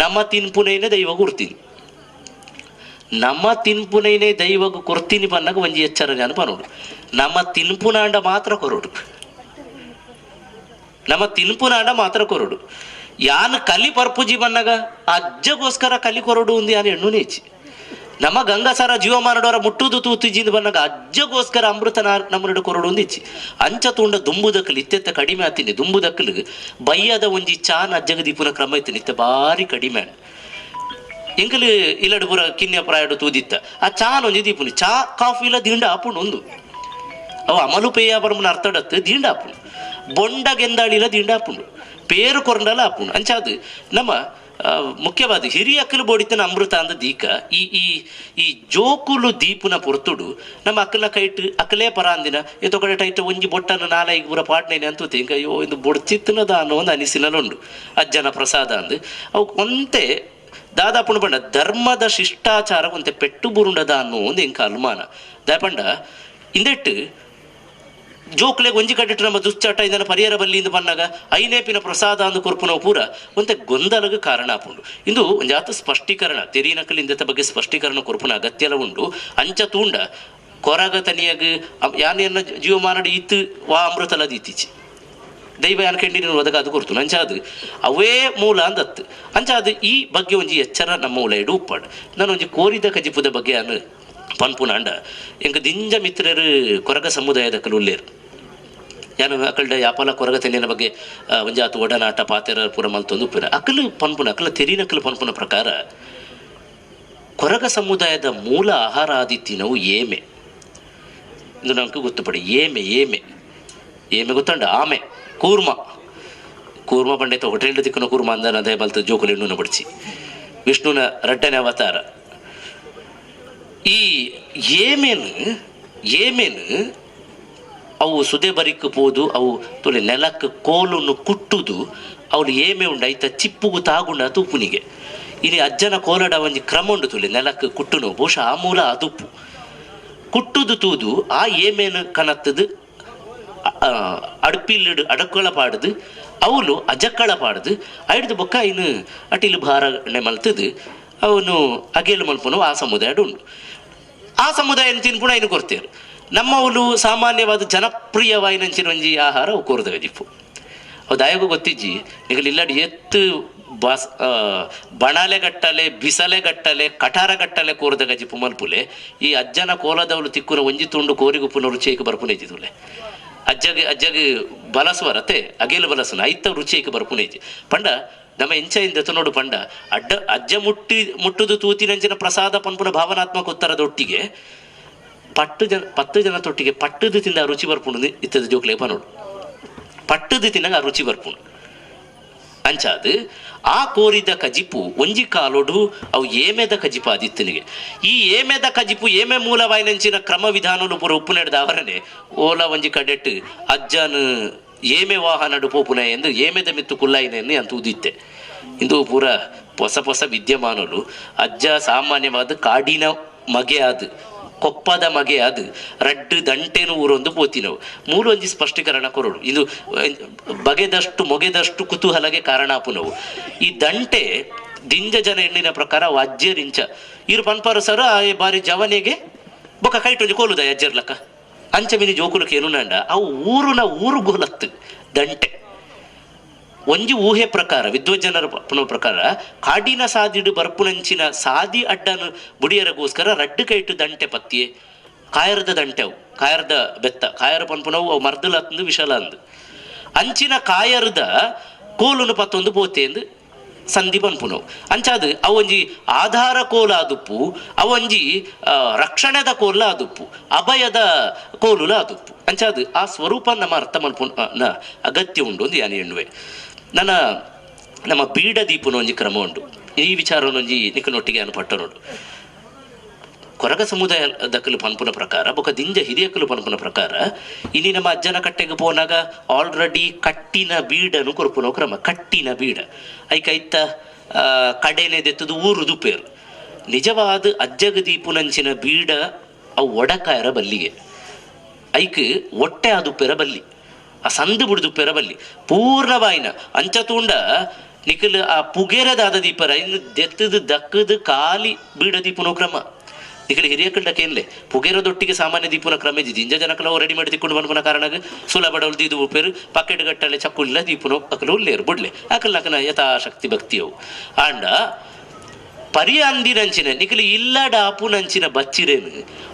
ನಮ್ಮ ತಿನ್ಪುನೇನೆ ದೈವ ಕೊರ್ತೀನಿ, ನಮ್ಮ ತಿನ್ಪುನೇನೆ ದೈವಗ ಕೊರ್ತೀನಿ ಪನ್ನಾಗ ಒಂಜಿ ಎಚ್ಚರ ನಾನು ಪನೋಡು. ನಮ್ಮ ತಿನ್ಪುನಾಂಡ ಮಾತ್ರ ಕೊರೋಡು, ನಮ್ಮ ತಿನ್ಪುನಾಂಡ ಮಾತ್ರ ಕೊರಡು. ಯಾನ್ ಕಲಿ ಪರ್ಪುಜಿ ಬನ್ನಾಗ ಅಜ್ಜಗೋಸ್ಕರ ಕಲಿ ಕೊರಡು ಒಂದು ಯಾನ್ ಎಣ್ಣು ನೇಚಿ. ನಮ್ಮ ಗಂಗಾಸರ ಜೀವಮಾನಡವರ ಮುಟ್ಟುದು ತೂತಿಜಿಂದ ಬನ್ನಾಗ ಅಜ್ಜಗೋಸ್ಕರ ಅಮೃತ ನಮ್ಮನಡು ಕೊರಡು ಒಂದು ಇಚ್ಚಿ. ಅಂಚ ತೂಂಡ ದುಂಬುದಕ್ಕಲು ಇತ್ತೆತ್ತ ಕಡಿಮೆ ಆತೀನಿ. ದುಂಬುದಕ್ಕಲು ಬಯ್ಯದ ಒಂಜಿ ಚಾನ್ ಅಜ್ಜಗ ದೀಪುನ ಕ್ರಮ ಇತ್ತು ಇತ್ತೆ ಬಾರಿ ಕಡಿಮೆ. ಎಂಕಲು ಇಲ್ಲಡು ಪೂರ ಕಿನ್ಯ ಪ್ರಾಯಡು ತೂದಿತ್ತ ಆ ಚಾನ್ ಒಂಜಿ ದೀಪುನಿ ಚಾ ಕಾಫಿ ಇಲ್ಲ ದಿಂಡ ಆಪುಂಡು ಒಂದು ಅವು ಅಮಲು ಪೇಯ ಬರಮುನ ಅರ್ಥಡತ್ತು ದಿಂಡ ಆಪುಂಡು. ಬೊಂಡ ಗೆಂದಾಳಿಲ ದಿಂಡ ಆಪುಂಡು, ಪೇರು ಕೊರಂಡಲ ಆಪುಂಡು. ಅಂಚಾದು ನಮ್ಮ ಮುಖ್ಯವಾದ ಹಿರಿಯ ಅಕ್ಕಲು ಬೋಡಿತನ ಅಮೃತ ಅಂದ ದೀಕ ಈ ಈ ಈ ಜೋಕುಲು ದೀಪುನ ಪೊರ್ತುಡು ನಮ್ಮ ಅಕ್ಕಲ ಕೈಟ್ ಅಕ್ಕಲೇ ಪರಾಂದಿನ ಏತೋ ಕಡೆ ಟೈಟ್ ಒಂಜಿ ಬೊಟ್ಟನ್ನು ನಾಲೈಗೆ ಪೂರ ಪಾಟ್ನೇನೆ ಅಂತೂತಿ ಇಂಕ ಅಯ್ಯೋ ಇದು ಬೊಡ್ಚಿತ್ತನದ ಅನ್ನೋ ಒಂದು ಅನಿಸಿನಲುಂಡು ಅಜ್ಜನ ಪ್ರಸಾದ ಅಂದು. ಅವು ಒಂತೆ ದಾದಾಪುಣ ಪಂಡ ಧರ್ಮದ ಶಿಷ್ಟಾಚಾರ ಒಂತೆ ಪೆಟ್ಟು ಬುರುಂಡದ ಅನ್ನೋ ಒಂದು ಇಂಕ ಅನುಮಾನ ದಾಪಂಡ. ಇಂದೆಟ್ಟು ಜೋಕ್ಲೆಗ್ ಒಂಜಿ ಕಟ್ಟಿಟ್ಟು ನಮ್ಮ ದುಶ್ಚಟ ಇದನ್ನು ಪರಿಹಾರ ಬಲ್ಲಿಂದ ಬನ್ನಾಗ ಐನೇಪಿನ ಪ್ರಸಾದ ಅಂದು ಕೊರ್ಪುನವು ಪೂರ ಒಂತೆ ಗೊಂದಲಗ ಕಾರಣ ಆಪುಂಡು. ಇಂದು ಒಂಜಾತ ಸ್ಪಷ್ಟೀಕರಣ ತೆರಿನಕಲ್ ಇಂದತ ಬಗ್ಗೆ ಸ್ಪಷ್ಟೀಕರಣ ಕೊರ್ಪುನ ಅಗತ್ಯಲ ಉಂಡು. ಅಂಚ ತೂಂಡ ಕೊರಗ ತನಿಯಾಗ ಯಾನೆಯನ್ನ ಜೀವಮಾನಡು ಇತ್ತು ವಾ ಅಮೃತಲದ ಇತ್ತೀಚೆ ದೈವ ಯಾನ್ ಕೆಂಡಿನ ಒದಗ ಅದು ಕೊರ್ತು ಅಂಚಾದು ಅವೇ ಮೂಲ ಅಂದತ್ತು. ಅಂಚಾದು ಈ ಬಗ್ಗೆ ಒಂಜಿ ಎಚ್ಚರ ನಮ್ಮ ಮೂಲ ಇಡು ಉಪ್ಪಾಡು. ನಾನು ಒಂಜಿ ಕೋರಿದ ಕಜಿಪುದ ಬಗ್ಗೆ ಅನು ಪನ್ಪುನಾಂಡ ಎಂಕ ದಿಂಜ ಮಿತ್ರರು ಕೊರಗ ಸಮುದಾಯದ ಉಲ್ಲೇರು. ಯಾನು ಅಕಲ್ಡ ಯಾಪಾಲ ಕೊರಗ ತೆನ್ನಿನ ಬಗ್ಗೆ ಒಂಜಾತು ಒಡನಾಟ ಪಾತೆರ ಪೂರ ಮಲ್ತೊಂದು ಉಪ್ಪಿನ ಅಕಲು ಪನ್ಪುನ ಅಕಲ ತೆರಿನಕಲು ಪನ್ಪುನ ಪ್ರಕಾರ ಕೊರಗ ಸಮುದಾಯದ ಮೂಲ ಆಹಾರ ಆದಿತ್ತಿನವು ಏಮೆ. ಇದು ನಮ್ಗೆ ಗೊತ್ತುಪಡಿ. ಏಮೆ ಏಮೆ ಏಮೆ ಗೊತ್ತಂಡ ಆಮೆ ಕೂರ್ಮ ಕೂರ್ಮ ಪಂಡಿತ ಹೋಟೆಲ್ ತಿಕ್ಕನ ಕೂರ್ಮ ಅಂದ ಅದೇ ಬಲ್ತ ಜೋಕುಲು ಎಣ್ಣುನ ಬಡಿಸಿ ವಿಷ್ಣುನ ರಡ್ಡನೆ ಅವತಾರ. ಈ ಏಮೇನು ಏಮೇನು ಅವು ಸುದೆ ಬರಿಕ್ ಪೋದು ಅವು ತುಲೆ ನೆಲಕ್ಕೆ ಕೋಲನ್ನು ಕುಟ್ಟುದು ಅವಳು ಏಮೆ ಉಂಡು ಐತ ಚಿಪ್ಪುಗು ತಾಗುಂಡ ತೂಪುನಿಗೆ. ಇಲ್ಲಿ ಅಜ್ಜನ ಕೋಲಡ ಒಂಜಿ ಕ್ರಮ ಉಂಡು ತುಲೆ ನೆಲಕ್ಕೆ ಕುಟ್ಟುನು ಬಹುಶಃ ಆ ಮೂಲ ಅದುಪ್ಪು ಕುಟ್ಟುದು ತೂದು ಆ ಏಮೇನು ಕನತ್ತದು ಅಡ್ಪಿಲ್ಲಿಡು ಅಡಕ್ಕಳ ಪಾಡುದು ಅವಳು ಅಜಕ್ಕಳ ಪಾಡುದು ಐಡ್ದು ಬೊಕ್ಕ ಇನ್ನು ಅಟಿಲು ಭಾರ ಮಲ್ತದು ಅವನು ಅಗೇಲು ಮಲ್ಪನು ಆ ಸಮುದಾಯ ಉಂಡು. ಆ ಸಮುದಾಯ ತಿನ್ಪುಣ ಇನ್ನು ಕೊಡ್ತೇವೆ. ನಮ್ಮವಳು ಸಾಮಾನ್ಯವಾದ ಜನಪ್ರಿಯವಾಯಿನಂಚಿನ ಒಂಜಿ ಆಹಾರ ಅವು ಕೋರ್ದ ಗಜಿಪು. ಅವು ದಾಯಗೂ ಗೊತ್ತಿಜ್ಜಿ ನಿಗಲು ಇಲ್ಲಡಿ ಎತ್ತು ಬಾಸ್ ಬಣಾಲೆ ಗಟ್ಟಲೆ ಬಿಸಲೆ ಗಟ್ಟಲೆ ಕಠಾರ ಗಟ್ಟಲೆ ಕೋರ್ದ ಗಜಿಪು ಮಲ್ಪುಲೆ. ಈ ಅಜ್ಜನ ಕೋಲದವಳು ತಿಕ್ಕುನ ಒಂಜಿ ತುಂಡು ಕೋರಿಗುಪ್ಪುನ ರುಚಿಯಕ್ಕೆ ಬರ್ಪುನೇಜಿ ತುಲೆ ಅಜ್ಜಗೆ ಅಜ್ಜಗೆ ಬಲಸುವರತೆ ಅಗೇಲು ಬಲಸುನ ಐತ ರುಚಿಯಕ್ಕೆ ಬರ್ಪುನೇಜಿ. ಪಂಡ ನಮ್ಮ ಎಂಚ ಇಂದ ನೋಡು ಪಂಡ ಅಡ್ಡ ಅಜ್ಜ ಮುಟ್ಟಿ ಮುಟ್ಟುದು ತೂತಿನಂಚಿನ ಪ್ರಸಾದ ಪನ್ಪುನ ಭಾವನಾತ್ಮಕ ಉತ್ತರದೊಟ್ಟಿಗೆ ಪಟ್ಟು ಜನ 10 ಜನ ತೊಟ್ಟಿಗೆ ಪಟ್ಟದು ತಿಂದ ಆ ರುಚಿ ಬರ್ಪುಂಡು ಇತ್ತದ ಜೋಕ್ಲೆ ಪನೋಡು ಪಟ್ಟದು ತಿನ್ನಾಗ ಆ ರುಚಿ ಬರ್ಪುಂಡು. ಅಂಚಾದು ಆ ಕೋರಿದ ಕಜಿಪು ಒಂಜಿ ಕಾಲೋಡು ಅವು ಏಮೆದ ಕಜಿಪು ಆದಿತ್ತನಿಗೆ. ಈ ಏಮೆದ ಕಜಿಪು ಏಮೆ ಮೂಲವಾಯಿನಂಚಿನ ಕ್ರಮ ವಿಧಾನಲು ಪೂರ ಉಪ್ಪು ನಡೆದ ಅವರನೆ ಓಲ ಒಂಜಿ ಕಡೆಟ್ಟು ಅಜ್ಜನ ಏಮೆ ವಾಹನಡು ಪೋಪುನ ಎಂದು ಏಮೆದ ಮಿತ್ತು ಕುಲ್ಲಾಯಿನೆಯನ್ನು ಅಂತ ಉದಿತ್ತೆ. ಇಂದು ಪೂರ ಹೊಸ ಹೊಸ ವಿದ್ಯಮಾನಲು. ಅಜ್ಜ ಸಾಮಾನ್ಯವಾದ ಕಾಡಿನ ಮಗೆ ಅದು ಕೊಪ್ಪದ ಮಗೆ ಅದು ರಡ್ಡು ದಂಟೆನು ಊರೊಂದು ಪೋತಿನವು ಮೂರು ಒಂಜಿ ಸ್ಪಷ್ಟೀಕರಣ ಕೊರಡು. ಇದು ಬಗೆದಷ್ಟು ಮೊಗೆದಷ್ಟು ಕುತೂಹಲಗೆ ಕಾರಣ ಆಪುನವು. ಈ ದಂಟೆ ದಿಂಜ ಜನ ಎಣ್ಣಿನ ಪ್ರಕಾರ ಅಜ್ಜರಿಂಚ ಇರು ಪನ್ಪಾರು ಸರ ಆ ಬಾರಿ ಜವನಿಗೆ ಬೊಕ್ಕ ಕೈಟೊಂಜಿ ಕೋಲುದ ಅಜ್ಜರ್ಲಕ್ಕ ಅಂಚ ಮಿನಿ ಜೋಕುಲಕ್ಕೆ ಏನುನಂಡ ಅವು ಊರುನ ಊರು ಗೋಲತ್ತು ದಂಟೆ. ಒಂಜಿ ಊಹೆ ಪ್ರಕಾರ ವಿದ್ವಜ್ಜನರ ಪ್ರಕಾರ ಕಾಡಿನ ಸಾದಿಡು ಬರ್ಪುನಂಚಿನ ಸಾದಿ ಅಡ್ಡನು ಬುಡಿಯರಗೋಸ್ಕರ ರಡ್ಡು ಕೈಟು ದಂಟೆ ಪತ್ತಿಯೆ ಕಾಯರ್ದ ದಂಟೆವು ಕಾಯರ್ದ ಬೆತ್ತ ಕಾಯರ ಪನ್ಪುನವು ಅವು ಮರ್ದಲ ಅಂದು ವಿಶಾಲ ಅಂದು ಅಂಚಿನ ಕಾಯರ್ದ ಕೋಲುನು ಪತ್ತೊಂದು ಪೋತೆ ಸಂಧಿ ಪನ್ಪುನವು ಅಂಚಾದ ಅವೊಂಜಿ ಆಧಾರ ಕೋಲ ಆದುಪ್ಪು ಅವೊಂಜಿ ರಕ್ಷಣೆದ ಕೋಲ ಆದುಪ್ಪು ಅಭಯದ ಕೋಲುಲ ಆದುಪ್ಪು ಅಂಚಾದ ಆ ಸ್ವರೂಪ ನಮ್ಮ ಅರ್ಥ ಮಲ್ಪುನ ಅಗತ್ಯ ಉಂಡು ಒಂದು ಯಾನೆ ಎಣ್ಣುವೆ. ನನ್ನ ನಮ್ಮ ಬೀಡ ದೀಪನ ಒಂಜಿ ಕ್ರಮ ಉಂಡು. ಈ ವಿಚಾರನೊಂಜಿ ನಿಕ್ಕನೊಟ್ಟಿಗೆ ಅನುಪಟ್ಟ ನೋಡು. ಕೊರಗ ಸಮುದಾಯ ದಕ್ಕಲು ಪನ್ಪುನ ಪ್ರಕಾರ ಬೊಕ ದಿಂಜ ಹಿರಿಯಕಲು ಪನ್ಪುನ ಪ್ರಕಾರ ಇನಿ ನಮ್ಮ ಅಜ್ಜನ ಕಟ್ಟೆಗೆ ಪೋನಾಗ ಆಲ್ರೆಡಿ ಕಟ್ಟಿನ ಬೀಡನು ಕೊರ್ಪುನ ಕ್ರಮ. ಕಟ್ಟಿನ ಬೀಡ ಐಕೈತ ಕಡೆನೆ ದೆತ್ತದು ಊರು ದುಪೇರು. ನಿಜವಾದ ಅಜ್ಜಗ ದೀಪುನಂಚಿನ ಬೀಡ ಅವು ಒಡಕಾಯರ ಬಲ್ಲಿಗೆ ಐಕ್ ಒಟ್ಟೆ ಆದುಪ್ಪೆರ ಬಲ್ಲಿ ಆ ಸಂದು ಬಿಡುದುಪ್ಪೆರ ಬಲ್ಲಿ ಪೂರ್ಣವಾಯಿನ ಅಂಚ ತೂಂಡ ನಿಖಲ್ ಆ ಪುಗೇರದಾದ ದೀಪರ ಇನ್ನು ದೆತ್ತದು ದಕ್ಕದು ಖಾಲಿ ಬೀಡ ದೀಪುನೋ ಕ್ರಮ. ನಿಖಲ್ ಹಿರಿಯ ಕಂಡಕೇನ್ಲೆ ಪುಗೇರದೊಟ್ಟಿಗೆ ಸಾಮಾನ್ಯ ದೀಪುನ ಕ್ರಮ ದಿಂಜ ಜನಕಲ ರೆಡಿ ಮಾಡಿ ತಿಕ್ಕೊಂಡು ಬಂದ್ಪುನ ಕಾರಣ ಸುಲಭ ಡೌಲ್ ದೀದು ಉಪ್ಪೇರು ಪಾಕೆಟ್ ಗಟ್ಟಲೆ ಚಕ್ಕುಲ್ಲ ದೀಪುನೋ ಅಕಲು ಉಲ್ಲೇರು ಬುಡ್ಲೆ ಅಕಲ್ ಅಕನ ಯಥಾಶಕ್ತಿ ಭಕ್ತಿಯವು. ಆಂಡ ಪರಿಯ ಅಂದಿನಂಚಿನ ನಿಖಲ್ ಇಲ್ಲ ಡಾಪುನಂಚಿನ ಬಚ್ಚಿರೇನು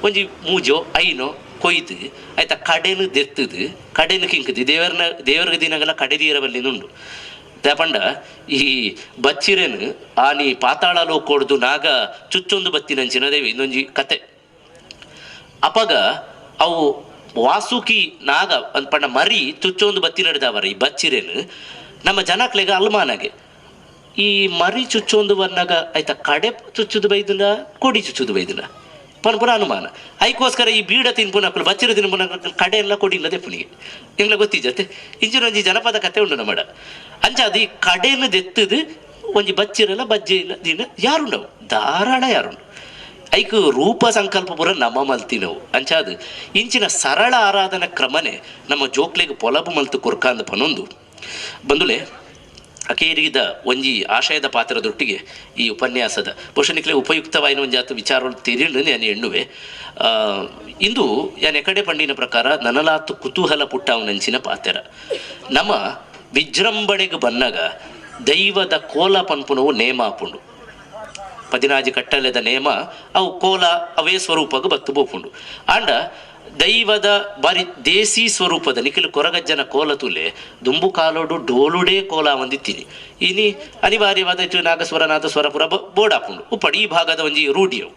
ಒಂಜಿ ಮೂಜೋ ಐನೋ ಕೊಯ್ದು ಆಯ್ತಾ ಕಡೆನು ದೆತ್ತದು ಕಡೆನು ಕಿಂಕದು ದೇವರನ ದೇವರಿಗೆ ದಿನಗಲ ಕಡೆ ಬಲ್ಲಿನುಂಡು. ದಾಪಂಡ ಈ ಬಚ್ಚಿರೇನು ಆನಿ ಪಾತಾಳ ಲೋಕೊಡ್ದು ನಾಗ ಚುಚ್ಚೊಂದು ಬತ್ತಿನಂಚಿನ ದೇವಿ ಇನ್ನೊಂಜಿ ಕತೆ. ಅಪಗ ಅವು ವಾಸುಕಿ ನಾಗ ಪಂಡ ಮರಿ ಚುಚ್ಚೊಂದು ಬತ್ತಿ ನಡೆದವರ ಈ ಬಚ್ಚಿರೇನು ನಮ್ಮ ಜನಕ್ಲೆಗ ಅಲ್ಮಾನಾಗೆ ಈ ಮರಿ ಚುಚ್ಚೊಂದು ಬಂದಾಗ ಆಯ್ತಾ ಕಡೆ ಚುಚ್ಚುದು ಬೈದಿನ ಕೊಡಿ ಚುಚ್ಚುದು ಬೈದಿನ ಪನ್ಪುನ ಅನುಮಾನ. ಐಕೋಸ್ಕರ ಈ ಬೀಡ ತಿನ್ಪುನಕ್ಕಲು ಬಚ್ಚಿರ ತಿನ್ಪುನ ಕಡೆ ಎಲ್ಲ ಕೊಡಿಲ್ಲದೆ ಪುನಿಗೆ ನಿಂಗ್ಲ ಗೊತ್ತಿಜತ್ತೆ ಇಂಚಿನೊಂಜಿ ಜನಪದ ಕತೆ ಉಂಡು ನಮ್ಮಡ. ಅಂಚಾದ ಈ ಕಡೆನು ದೆತ್ತದು ಒಂಜಿ ಬಚ್ಚಿರಲ್ಲ ಬಜ್ಜೆ ಇಲ್ಲ ದಿನ ಯಾರುಂಡವು ಧಾರಾಳ ಯಾರುಂಡು ಐಕ್ ರೂಪ ಸಂಕಲ್ಪ ಪೂರ ನಮ್ಮ ಮಲ್ತಿನವು. ಅಂಚಾದ ಇಂಚಿನ ಸರಳ ಆರಾಧನಾ ಕ್ರಮನೆ ನಮ್ಮ ಜೋಕ್ಲೆಗ್ ಪೊಲಬು ಮಲ್ತು ಕೊರ್ಕಾಂದ ಪನೊಂದು ಬಂದುಲೆ ಅಕೇರಿದ ಒಂಜಿ ಆಶಯದ ಪಾತ್ರದೊಟ್ಟಿಗೆ ಈ ಉಪನ್ಯಾಸದ ಬಹುಶಃ ನಿಕ್ಲೆ ಉಪಯುಕ್ತವಾಯಿನ ಒಂಜಾತ ವಿಚಾರ ತೆರಿಳು ನಾನು ಎಣ್ಣುವೆ. ಇಂದು ಯಾನ್ ಎಕಡೆ ಪಂಡಿನ ಪ್ರಕಾರ ನನಲಾತು ಕುತೂಹಲ ಪುಟ್ಟವನಂಚಿನ ಪಾತ್ರ ನಮ್ಮ ವಿಜೃಂಭಣೆಗೆ ಬನ್ನಾಗ ದೈವದ ಕೋಲ ಪನ್ಪುನವು ನೇಮ ಆಪುಂಡು. ಪದಿನಾಜಿ ಕಟ್ಟಲೆದ ನೇಮ ಅವು ಕೋಲ ಅವೇ ಸ್ವರೂಪಕ್ಕೆ ಬತ್ತು ಬೋಪುಂಡು. ಆಂಡ ದೈವದ ಬಾರಿ ದೇಸಿ ಸ್ವರೂಪದ ನಿಖಿಲ್ ಕೊರಗಜ್ಜನ ಕೋಲ ತುಲೆ ದುಂಬು ಕಾಲೋಡು ಡೋಲುಡೇ ಕೋಲ ಒಂದಿತ್ತೀನಿ ಇನಿ ಅನಿವಾರ್ಯವಾದ ನಾಗಸ್ವರ ನಾದಸ್ವರ ಪುರ ಬೋಡಾಪುಂಡು ಉಪ್ಪಡು ಈ ಭಾಗದ ಒಂಜಿ ರೂಢಿಯವು.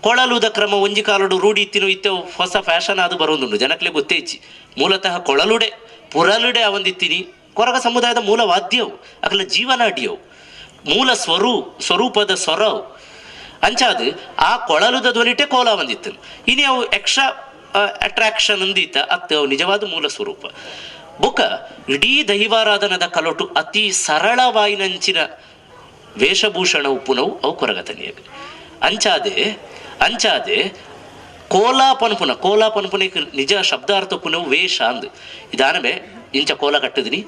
ಕೊಳಲುದ ಕ್ರಮ ಒಂಜಿ ಕಾಲೋಡು ರೂಢಿ ಇತ್ತಿನ ಇತ್ತ ಹೊಸ ಫ್ಯಾಷನ್ ಅದು ಬರೋದುಂಡು ಜನಕ್ಲೆ ಗೊತ್ತೇ ಇಚ್ಚಿ. ಮೂಲತಃ ಕೊಳಲುಡೆ ಪುರಲುಡೆ ಅವಂದಿತ್ತೀನಿ ಕೊರಗ ಸಮುದಾಯದ ಮೂಲ ವಾದ್ಯವು ಅಕಲ ಜೀವನಾಡಿಯವು ಮೂಲ ಸ್ವರೂಪದ ಸ್ವರವು. ಅಂಚಾದ ಆ ಕೊಳಲುದ ಧ್ವನಿಟೆ ಕೋಲ ಬಂದಿತ್ತು. ಇನಿ ಅವು ಎಕ್ಸ್ಟ್ರಾ ಅಟ್ರಾಕ್ಷನ್ ಅಂದಿತ್ತ ಅತ್ತ ಅವು ನಿಜವಾದ ಮೂಲ ಸ್ವರೂಪ. ಬೊಕ ಇಡೀ ದೈವಾರಾಧನದ ಕಲೊಟು ಅತಿ ಸರಳವಾಯಿನಂಚಿನ ವೇಷಭೂಷಣ ಉಪ್ಪುನವು ಅವು ಕೊರಗತನಿಯಾಗ. ಅಂಚಾದೆ ಅಂಚಾದೆ ಕೋಲಾ ಪನ್ಪುನ ಕೋಲಾ ಪನ್ಪುನ ನಿಜ ಶಬ್ದಾರ್ಥ ಉಪ್ಪುನವು ವೇಷ ಅಂದು ಇದಾನಮೆ ಇಂಚ ಕೋಲ ಕಟ್ಟಿದಿನಿ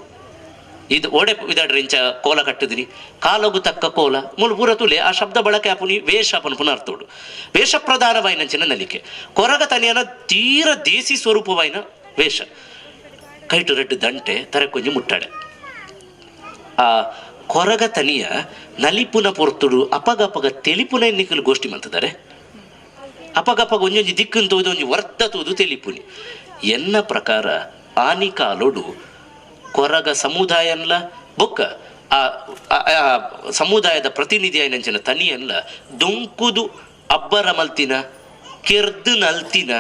ಇದು ಓಡೆ ಇದಾಡ್ರಿ ಇಂಚ ಕೋಲ ಕಟ್ಟಿದಿನಿ ಕಾಲಗು ತಕ್ಕ ಕೋಲ ಮೂಲ ಪೂರ ತುಲೆ ಆ ಶಬ್ದ ಬಳಕೆ ಆಪುನಿ ವೇಷ ಪನ್ಪುನ ಅರ್ಥೋಡು. ವೇಷ ಪ್ರಧಾನವಾಯಿನಂಚಿನ ನಲಿಕೆ ಕೊರಗ ತನಿಯನ ತೀರ ದೇಸಿ ಸ್ವರೂಪವಾಯಿನ ವೇಷ. ಕೈಟು ರೆಡ್ಡು ದಂಟೆ ತರಕೊಂಜಿ ಮುಟ್ಟಾಡೆ ಆ ಕೊರಗ ತನಿಯ ನಲಿಪುನ ಪೊರ್ತುಡು ಅಪಗಪಗ ತೆಲಿಪುನ ಎನ್ನಿಕಲು ಗೋಷ್ಠಿ ಮಂತಿದ್ದಾರೆ. ಅಪಗಪಗ ಒಂಜೊಂಜಿ ದಿಕ್ಕನ್ನು ತೋದು ಒಂಜಿ ವರ್ತ ತೋದು ತೆಲಿಪುನಿ ಎನ್ನ ಪ್ರಕಾರ ಆನಿ ಕಾಲೋಡು ಕೊರಗ ಸಮುದಾಯನ್ಲ ಬೊಕ್ಕ ಆ ಸಮುದಾಯದ ಪ್ರತಿನಿಧಿಯಾಯಿನಂಚಿನ ತನಿಯನ್ಲ ದೊಂಕುದು ಅಬ್ಬರ ಮಲ್ತಿನ ಕೆರ್ದು ನಲ್ತಿನ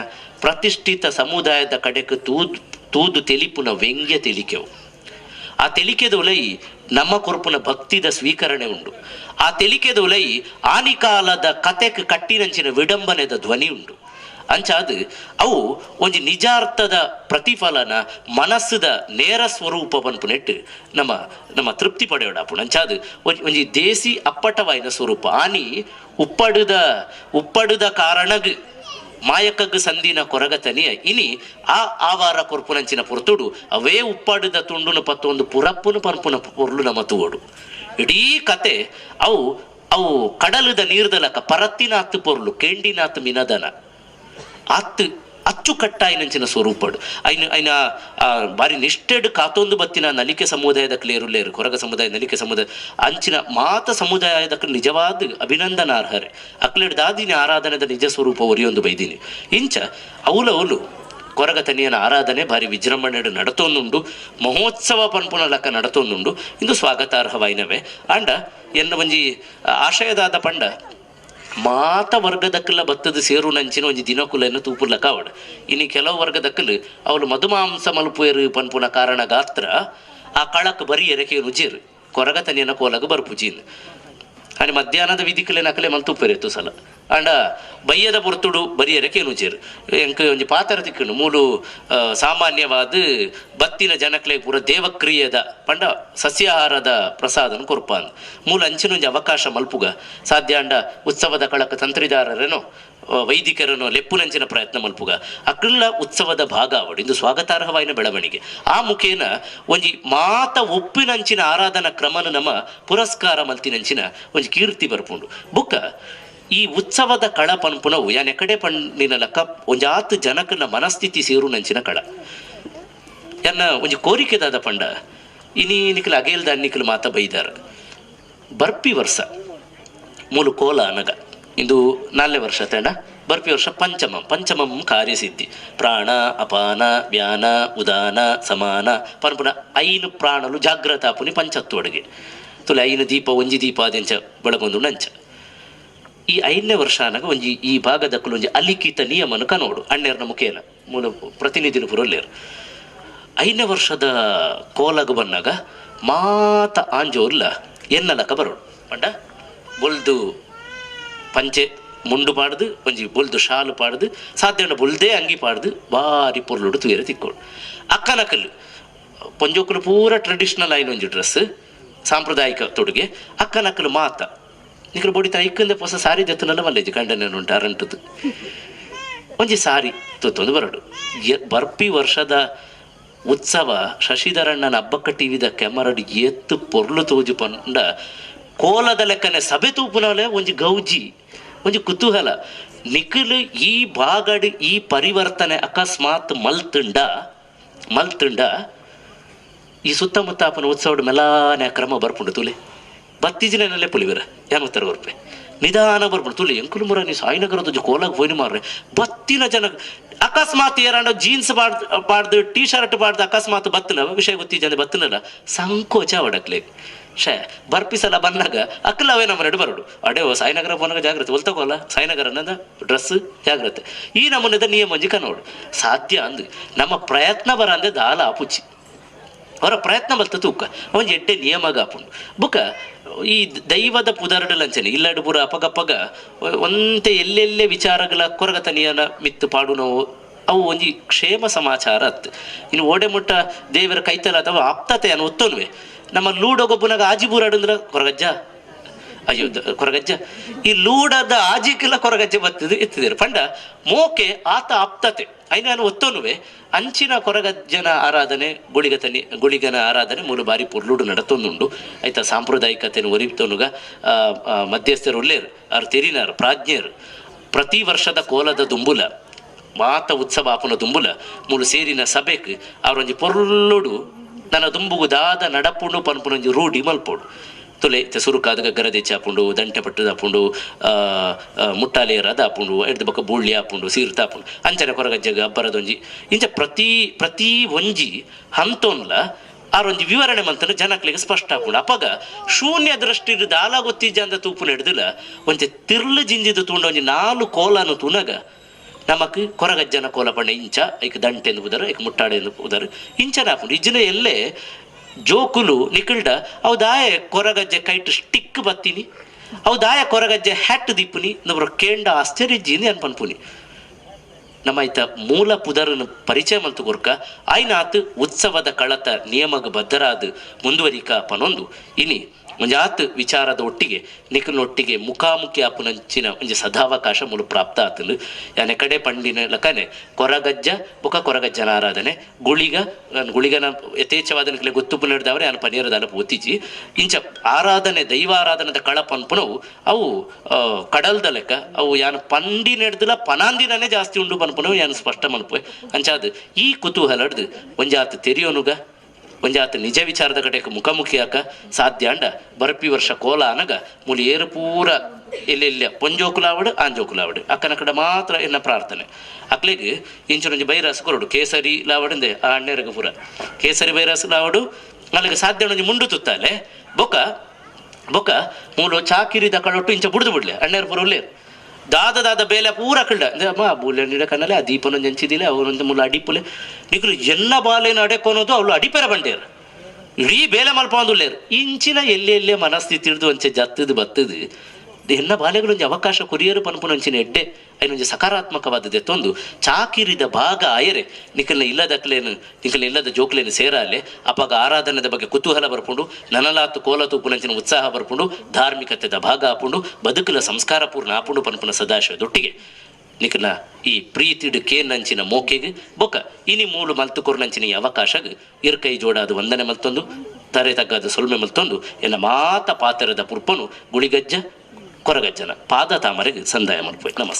ಪ್ರತಿಷ್ಠಿತ ಸಮುದಾಯದ ಕಡೆಗೆ ತೂದು ತೂದು ತೆಲಿಪುನ ವ್ಯಂಗ್ಯ ತೆಲಿಕೆವು. ಆ ತೆಲಿಕೆದ ಉಲೈ ನಮ್ಮ ಕೊರ್ಪುನ ಭಕ್ತಿದ ಸ್ವೀಕರಣೆ ಉಂಡು. ಆ ತೆಲಿಕೆದ ಉಲೈ ಆನಿಕಾಲದ ಕತೆಕ್ ಕಟ್ಟಿನಂಚಿನ ವಿಡಂಬನೆದ ಧ್ವನಿ ಉಂಡು. ಅಂಚಾದ ಅವು ಒಂಜಿ ನಿಜಾರ್ಥದ ಪ್ರತಿಫಲನ ಮನಸ್ಸುದ ನೇರ ಸ್ವರೂಪ ಪನ್ಪುನೆಟ್ಟು ನಮ್ಮ ನಮ್ಮ ತೃಪ್ತಿ ಪಡೆಯೋಡಾಪುಂಡು. ಅಂಚಾದ ಒಂಜಿ ಒಂಜಿ ದೇಸಿ ಅಪ್ಪಟವಾಯಿನ ಸ್ವರೂಪ ಆನಿ ಉಪ್ಪಡುದ ಉಪ್ಪಡುದ ಕಾರಣಗ್ ಮಾಯಕಗ್ ಸಂದಿನ ಕೊರಗತನಿಯ ಇನಿ ಆ ಆವಾರ ಕೊರ್ಪುನಂಚಿನ ಪೊರ್ತುಡು ಅವೇ ಉಪ್ಪಾಡುದ ತುಂಡುನ ಪತ್ತೊಂದು ಪುರಪ್ಪುನು ಪನ್ಪುನ ಪೊರ್ಲು ನಮ್ಮ ತೂವಡು. ಇಡೀ ಕತೆ ಅವು ಅವು ಕಡಲದ ನೀರ್ದಲಕ ಪರತ್ತಿನಾತ್ ಪೊರ್ಲು ಕೆಂಡಿನಾತ್ ಮಿನದನ ಆತ್ ಅಚ್ಚುಕಟ್ಟಾಯಿನಂಚಿನ ಸ್ವರೂಪಡು ಐನ ಐನ ಬಾರಿ ನಿಷ್ಠೆಡ್ ಕಾತೊಂದು ಬತ್ತಿನ ನಲಿಕೆ ಸಮುದಾಯದ ಕ್ಲೇರುಲ್ಲೇರು ಕೊರಗ ಸಮುದಾಯ ನಲಿಕೆ ಸಮುದಾಯ ಅಂಚಿನ ಮಾತ ಸಮುದಾಯದ ನಿಜವಾದ ಅಭಿನಂದನಾರ್ಹರೆ ಅಕ್ಲೆಡ್ ದಾದಿನ ಆರಾಧನೆದ ನಿಜ ಸ್ವರೂಪ ಒರಿಯೊಂದು ಬೈದಿನಿ ಇಂಚ ಅವಲವಲು ಕೊರಗ ತನಿಯನ ಆರಾಧನೆ ಭಾರಿ ವಿಜೃಂಭಣೆಡು ನಡತೊಂದುಂಡು ಮಹೋತ್ಸವ ಪನ್ಪುನ ಲಕ್ಕ ನಡತೊಂದುಂಡು ಇಂದು ಸ್ವಾಗತಾರ್ಹವಾಯಿನವೇ ಅಂಡ ಎನ್ನ ಒಂಜಿ ಆಶಯದಾದ ಪಂಡ ಮಾತ ವರ್ಗದಕ್ಕಲ್ಲ ಬತ್ತದ ಸೇರು ನಂಚಿನ ಒಂಜಿ ದಿನಕುಲೆಯನ್ನು ತೂಪುರ್ಲಕ್ಕ ಅವಡು ಇನ್ನು ಕೆಲವು ವರ್ಗದಕ್ಕಲು ಅವಳು ಮಧುಮಾಂಸ ಮಲ್ಪುಯರು ಪನ್ಪುನ ಕಾರಣ ಗಾತ್ರ ಆ ಕಳಕ್ ಬರಿ ಎರೆಕೆ ರುಜಿರು ಕೊರಗ ತನಿಯನ ಕೋಲಗ ಬರ್ಪುಜೀನ್ आणि ಮಧ್ಯಾಹ್ನದ ವಿಧಿಕಲೆ ನಕಲೆ ಮಲ್ತುಪ್ಪೆರೆತ್ತು ಸಲ ಅಂಡ ಬಯ್ಯದ ಪೊರ್ತುಡು ಬರಿಯರೆ ಕೇನುಜೆರ್ ಎಂಕ್ ಒಂಜಿ ಪಾತ್ರ ತಿಕ್ಕುಂಡು ಮೂಲು ಸಾಮಾನ್ಯವಾದ ಬತ್ತಿನ ಜನಕ್ಲೆ ಪೂರ ದೇವಕ್ರಿಯೆದ ಪಂಡ ಸಸ್ಯಾಹಾರದ ಪ್ರಸಾದನ ಕೊರ್ಪಾನ್ ಮೂಲ ಅಂಚಿನ ಒಂಜಿ ಅವಕಾಶ ಮಲ್ಪುಗ ಸಾಧ್ಯ ಅಂಡ ಉತ್ಸವದ ಕಳಕ ತಂತ್ರಿದಾರರೇನೋ ವೈದಿಕರನ್ನು ಲೆಪ್ಪುನಂಚಿನ ಪ್ರಯತ್ನ ಮಲ್ಪುಗ ಅಕ್ಲ ಉತ್ಸವದ ಭಾಗ ಅವಡು ಇಂದು ಸ್ವಾಗತಾರ್ಹವಾಯಿನ ಬೆಳವಣಿಗೆ ಆ ಮುಖೇನ ಒಂಜಿ ಮಾತ ಒಪ್ಪಿನಂಚಿನ ಆರಾಧನಾ ಕ್ರಮನ ನಮ್ಮ ಪುರಸ್ಕಾರ ಮಲ್ತಿನಂಚಿನ ಒಂಜಿ ಕೀರ್ತಿ ಬರ್ಪುಂಡು ಬುಕ್ಕ ಈ ಉತ್ಸವದ ಕಳ ಪನ್ಪುನವು ಯಾನ್ ಎಕಡೆ ಪಣ್ಣಿನ ಲಕ್ಕ ಒಂಜಾತ್ ಜನಕನ ಮನಸ್ಥಿತಿ ಸೇರುನಂಚಿನ ಕಳ ಎನ್ನ ಒಂಜಿ ಕೋರಿಕೆದಾದ ಪಂಡ ಇನಿ ನಿಕಲ್ ಅಗೇಲ್ದ ನಿಕಲ್ ಮಾತ ಬೈದಾರ ಬರ್ಪಿ ವರ್ಷ ಮೂಲು ಕೋಲ ಅನಗ ಇಂದು ನಾಲ್ನೇ ವರ್ಷ ತೇಂಡ ಬರ್ಪಿ ವರ್ಷ ಪಂಚಮಂ ಪಂಚಮಂ ಕಾರ್ಯಸಿದ್ಧಿ ಪ್ರಾಣ ಅಪಾನ ವ್ಯಾನ ಉದಾನ ಸಮಾನ ಪನ್ಪುನ ಐನು ಪ್ರಾಣಲು ಜಾಗ್ರತಾಪುನಿ ಪಂಚತ್ತು ಅಡುಗೆ ತುಲೆ ಐನು ದೀಪ ಒಂಜಿ ದೀಪ ಅದೆಂಚ ಬೆಳಗೊಂದು ನಂಚ ಈ ಐದನೇ ವರ್ಷ ಅನಗ ಒಂಜಿ ಈ ಭಾಗದಕ್ಕಲು ಒಂಜಿ ಅಲಿಖಿತ ನಿಯಮನ ಕನೋಡು ಅಣ್ಣೆರ್ನ ಮುಖೇನ ಮೂಲ ಪ್ರತಿನಿಧಿನ ಪುರಲ್ಲೇರು ಐದನೇ ವರ್ಷದ ಕೋಲಗ ಬಂದಾಗ ಮಾತ ಆಂಜೋರ್ಲ ಎನ್ನಲಕ ಬರೋಡು ಪಂಡ ಬೊಲ್ದು ಪಂಚೆ ಮುಂಡು ಪಾಡ್ದು ಒಂಜಿ ಬೊಲ್ದು ಶಾಲು ಪಾಡ್ದು ಸಾಧ್ಯ ಬೊಲ್ದೇ ಅಂಗಿ ಪಾಡ್ದು ಬಾರಿ ಪೊರ್ಲುಡು ತುಯರೆ ತಿಕ್ಕೋಡು ಅಕ್ಕನಕಲ್ಲು ಪೊಂಜೋಕುಲು ಪೂರ ಟ್ರೆಡಿಷ್ನಲ್ ಆಯ್ನ ಒಂಜಿ ಡ್ರೆಸ್ ಸಾಂಪ್ರದಾಯಿಕ ತೊಡುಗೆ ಅಕ್ಕನಕಲು ಮಾತ ನಿಕಲು ಬೊಡಿ ಐಕ್ಕಂದೆ ಹೊಸ ಸಾರಿ ದೆತ್ತನಲ್ಲ ಮಲ್ಲೇಜಿ ಗಂಡನೇನು ಉಂಟು ಅರಂಟದ್ದು ಒಂಜಿ ಸಾರಿ ತುತ್ತೊಂದು ಬರಡು ಬರ್ಪಿ ವರ್ಷದ ಉತ್ಸವ ಶಶಿಧರಣ್ಣನ ಹಬ್ಬಕ್ಕ ಟಿವಿದ ಕೆಮರಡು ಎತ್ತು ಪೊರ್ಲು ತೋಜು ಪಂಡ ಕೋಲದ ಲೆಕ್ಕನೆ ಸಭೆ ತೂಪುನವಲೆ ಒಂಜಿ ಗೌಜಿ ಒಂಜಿ ಕುತೂಹಲ ನಿಖಿಲ್ ಈ ಭಾಗಡ್ ಈ ಪರಿವರ್ತನೆ ಅಕಸ್ಮಾತ್ ಮಲ್ತುಂಡ ಮಲ್ತುಂಡ ಈ ಸುತ್ತಮುತ್ತ ಅಪ್ಪನ ಉತ್ಸವಡ್ ಮೆಲಾನೆ ಕ್ರಮ ಬರ್ಪುಂಡು ತುಲೆ ಬತ್ತಿಜಿನಲ್ಲೇ ಪುಲಿವಿರ ಯಾನ್ ಉತ್ತರ ಬರ್ಪೆ ನಿಧಾನ ಬರ್ಪುಂಡು ತುಲೆ ಎಂಕುಲು ಮುರ ನೀ ಸಾಯಿನಗರದ ಕೋಲಾಗ ಪೋಯ್ನು ಮಾರ್ರೆ ಬತ್ತಿನ ಜನ ಅಕಸ್ಮಾತ್ ಏರಾಂಡ ಜೀನ್ಸ್ ಪಾಡ್ದು ಟೀ ಶರ್ಟ್ ಪಾಡ್ದು ಅಕಸ್ಮಾತ್ ಬತ್ತನ ವಿಷಯ ಗೊತ್ತಿಜ ಬತ್ತನಲ್ಲ ಸಂಕೋಚ ಅವಡಕ್ಲೆ ಶೇ ಬರ್ಪಿಸಲ ಬಂದಾಗ ಅಕ್ಕಲವೇ ನಮ್ಮ ನಡು ಬರೋಡು ಅಡೇ ಸಾಯಿನಗರ ಪೋನಾಗ ಜಾಗ್ರತೆ ಒಲ್ತಗೋಲ್ಲ ಸಾಯಿನಗರ ಅನ್ನದ ಡ್ರೆಸ್ ಜಾಗ್ರತೆ ಈ ನಮೂನೆದ ನಿಯಮ ಒಂಜಿ ಕನೋಡು ಸಾಧ್ಯ ಅಂದು ನಮ್ಮ ಪ್ರಯತ್ನ ಬರ ಅಂದೆ ದಾಲ ಆಪುಚಿ ಅವರ ಪ್ರಯತ್ನ ಬಲ್ತ ತೂಕ ಒಂಜಿ ಎಡ್ಡೆ ನಿಯಮಗ ಆಪುಂಡು ಬುಕ್ಕ ಈ ದೈವದ ಪುದರಡು ಲಂಚನೆ ಇಲ್ಲಡು ಪೂರ ಅಪಗಪ್ಪಗ ಒಂತೆ ಎಲ್ಲೆಲ್ಲೆ ವಿಚಾರಗಳ ಕೊರಗತನಿಯನ ಮಿತ್ತು ಪಾಡು ನಾವು ಅವು ಒಂಜಿ ಕ್ಷೇಮ ಸಮಾಚಾರ ಅತ್ತು ಇನ್ನು ಓಡೆ ಮುಟ್ಟ ದೇವರ ಕೈತಲ ಅಥವಾ ಆಪ್ತತೆ ಅನ್ನು ಒತ್ತೊನ್ವೆ ನಮ್ಮ ಲೂಡೊಗೊಬ್ಬನಾಗ ಆಜಿ ಬೂರಾಡು ಅಂದ್ರೆ ಕೊರಗಜ್ಜ ಅಯ್ಯೋ ಕೊರಗಜ್ಜ ಈ ಲೂಡದ ಆಜಿಕ್ಕೆಲ್ಲ ಕೊರಗಜ್ಜೆ ಬತ್ತಿದ್ದು ಎತ್ತಿದ್ದೀರ ಪಂಡ ಮೋಕೆ ಆತ ಆಪ್ತತೆ ಐನ ಒತ್ತೊನುವೆ ಅಂಚಿನ ಕೊರಗಜ್ಜನ ಆರಾಧನೆ ಗುಳಿಗತನಿ ಗುಳಿಗನ ಆರಾಧನೆ ಮೂರು ಬಾರಿ ಪೊರ್ಲುಡು ನಡತೊಂದುಂಡು ಆಯ್ತಾ ಸಾಂಪ್ರದಾಯಿಕತೆಯನ್ನು ಒರಿತೊನುಗ ಮಧ್ಯಸ್ಥರು ಉಲ್ಲೇರು ಆರು ತೆರಿನಾರು ಪ್ರಾಜ್ಞರು ಪ್ರತಿ ವರ್ಷದ ಕೋಲದ ದುಂಬುಲ ಮಾತ ಉತ್ಸವ ಆಪುನ ದುಂಬುಲ ಮೂಲು ಸೇರಿನ ಸಭೆಕ್ ಅವರೊಂಜಿ ಪೊರ್ಲುಡು ನನ್ನ ದುಂಬುಗು ದಾದ ನಡಪುಂಡು ಪನ್ಪುನೊಂಜಿ ರೂಢಿ ಮಲ್ಪೋಡು ತುಲೆ ಸುರುಕಾದ ಗರದೆ ಚಾಪುಂಡು ದಂಟೆ ಪಟ್ಟು ಆಪುಂಡು ಮುಟ್ಟಾಲೇರ ಆಪುಂಡು ಎಡ್ದು ಬೊಕ್ಕ ಬೂಳ್ಳಿ ಆಪುಂಡು ಸೀರ್ತ ಆಪುಂಡು ಅಂಚನೆ ಕೊರಗಜ್ಜಗ ಅಬ್ಬರದೊಂಜಿ ಇಂಚ ಪ್ರತಿ ಪ್ರತಿ ಒಂಜಿ ಹಂತೊನ್ಲ ಆರೊಂಜಿ ವಿವರಣೆ ಮಂತನ ಜನಕ್ಲಿಗೆ ಸ್ಪಷ್ಟ ಆಪುಂಡು ಅಪಗ ಶೂನ್ಯ ದೃಷ್ಟಿ ದಾಲ ಗೊತ್ತಿಜ್ಜ ಅಂದ ತೂಪುನ ಹಿಡ್ದಿಲ್ಲ ಒಂಜಿ ತಿರ್ಲು ಜಿಂಜಿದ ತೂಂಡ ಒಂಜಿ ನಾಲು ಕೋಲನು ತೂನಗ ನಮಕ್ ಕೊರಗಜ್ಜನ ಕೋಲ ಪಂಡ ಇಂಚ ಐಕ್ ದಂಟೆ ಎಂದು ಉದರು ಐಕ್ ಮುಟ್ಟಾಡೆ ಎಂದು ಉದರು ಇಂಚನ ಆಪುಂಡು ಇಜ್ಜಿನ ಎಲ್ಲೇ ಜೋಕುಲು ನಿಖಿಲ್ಡ ಅವು ದಾಯ ಕೊರಗಜ್ಜೆ ಕೈಟ್ ಸ್ಟಿಕ್ ಬತ್ತೀನಿ ಅವು ದಾಯ ಕೊರಗಜ್ಜೆ ಹ್ಯಾಟ್ ದಿಪ್ಪುನಿ ನಮ್ಮರ ಕೇಂಡ ಆಶ್ಚರ್ಯ ಜೀನಿ ಅನ್ಪನ್ಪುನಿ ನಮ್ಮ ಐತ ಮೂಲ ಪುದರನ್ನು ಪರಿಚಯ ಮಲ್ತು ಕೊರ್ಕ ಆಯ್ನಾತ್ ಉತ್ಸವದ ಕಳತ ನಿಯಮಗ ಬದ್ಧರಾದ ಮುಂದುವರಿಕ ಪನೊಂದು ಇನಿ ಒಂಜಾತ್ ವಿಚಾರದ ಒಟ್ಟಿಗೆ ನಿಕಲ್ನೊಟ್ಟಿಗೆ ಮುಖಾಮುಖಿ ಆಪುನಂಚಿನ ಒಂಜಿ ಸದಾವಕಾಶ ಮೂಲು ಪ್ರಾಪ್ತ ಆತುಂಡು. ಯಾನೆ ಕಡೆ ಪಂಡಿನ ಲಕನೆ ಕೊರಗಜ್ಜ ಬೊಕ ಕೊರಗಜ್ಜನ ಆರಾಧನೆ ಗುಳಿಗ ಗುಳಿಗನ ಯಥೇಚ್ಛವಾದ ನಿಕಲೆ ಗೊತ್ತುಪು ನಡೆದವರೆ ಯಾನ್ ಪನೀರದಾಲ ಪೋತಿಜಿ. ಇಂಚ ಆರಾಧನೆ ದೈವಾರಾಧನೆದ ಕಳ ಪನ್ಪುನವು ಅವು ಕಡಲ್ದ ಲೆಕ್ಕ ಅವು ಯಾನ್ ಪಂಡಿ ನೆಡ್ದಲ ಪನಾಂದಿನನೇ ಜಾಸ್ತಿ ಉಂಡು ಪನ್ಪುನವು ಯಾನ್ ಸ್ಪಷ್ಟ ಮನ್ಪುವೆ. ಅಂಚಾದ್ ಈ ಕುತೂಹಲಡ್ದು ಒಂಜಾತ್ ತೆರಿಯೋನುಗ ಒಂಜಾತ್ ನಿಜ ವಿಚಾರದ ಕಡೆಕ್ ಮುಖಾಮುಖಿ ಆಕ ಸಾಧ್ಯ ಅಂಡ ಬರ್ಪಿ ವರ್ಷ ಕೋಲ ಅನಗ ಮೂಲು ಏರು ಪೂರ ಎಲ್ಲೆಲ್ಲ ಪೊಂಜೋಕುಲಾವಡು ಆಂಜೋಕುಲಾವಡು ಅಕ್ಕನ ಕಡೆ ಮಾತ್ರ ಎನ್ನ ಪ್ರಾರ್ಥನೆ. ಅಕ್ಲೆಗ್ ಇಂಚಿನೊಂಜಿ ಬೈರಾಸ್ ಕೊರಡು ಕೇಸರಿ ಲಾವಡಂದೆ ಆ ಅಣ್ಣೆರಗ ಪೂರ ಕೇಸರಿ ಬೈರಾಸ್ ಲಾವಡು ಅಲ್ಲಿಗೆ ಸಾಧ್ಯ ಒಂಜಿ ಮುಂಡು ತುತ್ತಾಲೆ ಬೊಕ ಬೊಕ ಮೂಲು ಚಾಕಿರಿದ ಕಳೊಟ್ಟು ಇಂಚ ಬುಡ್ದು ಬಿಡ್ಲೆ ಅಣ್ಣೆರ್ ಪೂರ ಉಲ್ಲೇರು ದಾದ ದಾದ ಬೇಲೆ ಪೂರ ಕಳ್ಳ ಅಮ್ಮ ಬೂಲೆ ನೀಡ ಕಣ್ಣಲೆ ಆ ದೀಪನೊಂದು ಎಂಚಿದಿಲ್ಲ ಅವನೊಂದು ಮೂಲ ಅಡಿಪುಲೆ ನಿಕುಲು ಎನ್ನ ಬಾಲೇನ ಅಡೆಕೊನೋದು ಅವಳು ಅಡಿಪೆರ ಬಂಡೇರು ಇಡೀ ಬೇಲೆ ಮಲ್ಪೊಂದುಲ್ಲೇರು ಇಂಚಿನ ಎಲ್ಲೆ ಎಲ್ಲೆ ಮನಸ್ಥಿತಿ ಹಿಡ್ದು ಒಂಚೆ ಜತ್ತದು ಬತ್ತದು ಎನ್ನ ಬಾಲೆಗಳೊಂಜಿ ಅವಕಾಶ ಕೊರಿಯರು ಪನ್ಪುನಂಚಿನ ಎಡ್ಡೆ ಐನೊಂಜಿ ಸಕಾರಾತ್ಮಕವಾದ ದೆತ್ತೊಂದು ಚಾಕಿರಿದ ಭಾಗ ಆಯರೆ ನಿಕಲ್ನ ಇಲ್ಲದಕ್ಲೇನು ನಿಕಲ್ನ ಇಲ್ಲದ ಜೋಕ್ಲೇನು ಸೇರಾಲೆ ಅಪಗ ಆರಾಧನೆದ ಬಗ್ಗೆ ಕುತೂಹಲ ಬರ್ಪುಂಡು ನನಲಾತು ಕೋಲ ತೂಪುನಂಚಿನ ಉತ್ಸಾಹ ಬರ್ಪುಂಡು ಧಾರ್ಮಿಕತೆದ ಭಾಗ ಆಪುಂಡು ಬದುಕುಲ ಸಂಸ್ಕಾರ ಪೂರ್ಣ ಆಪುಂಡು ಪನ್ಪುನ ಸದಾಶಯದೊಟ್ಟಿಗೆ ನಿಕಲ್ನ ಈ ಪ್ರೀತಿಡು ಕೇನಂಚಿನ ಮೋಕೆಗ್ ಬೊಕ ಇನಿ ಮೂಲು ಮಲ್ತು ಕೊರ್ನಂಚಿನ ಈ ಅವಕಾಶಗ್ ಇರ್ಕೈ ಜೋಡಾದ ವಂದನೆ ಮಲ್ತೊಂದು ತರೆ ತಗ್ಗಾದ ಸೊಲ್ಮೆ ಮಲ್ತೊಂದು ಎನ್ನ ಮಾತ ಪಾತೆರದ ಪುರ್ಪನು ಗುಳಿಗಜ್ಜ ಕೊರಗಜ್ಜನ ಪಾದ ತಾಮರೆಗೆ ಸಂದಾಯ ಮಲ್ಪುವೆ. ನಮಸ್ತೆ.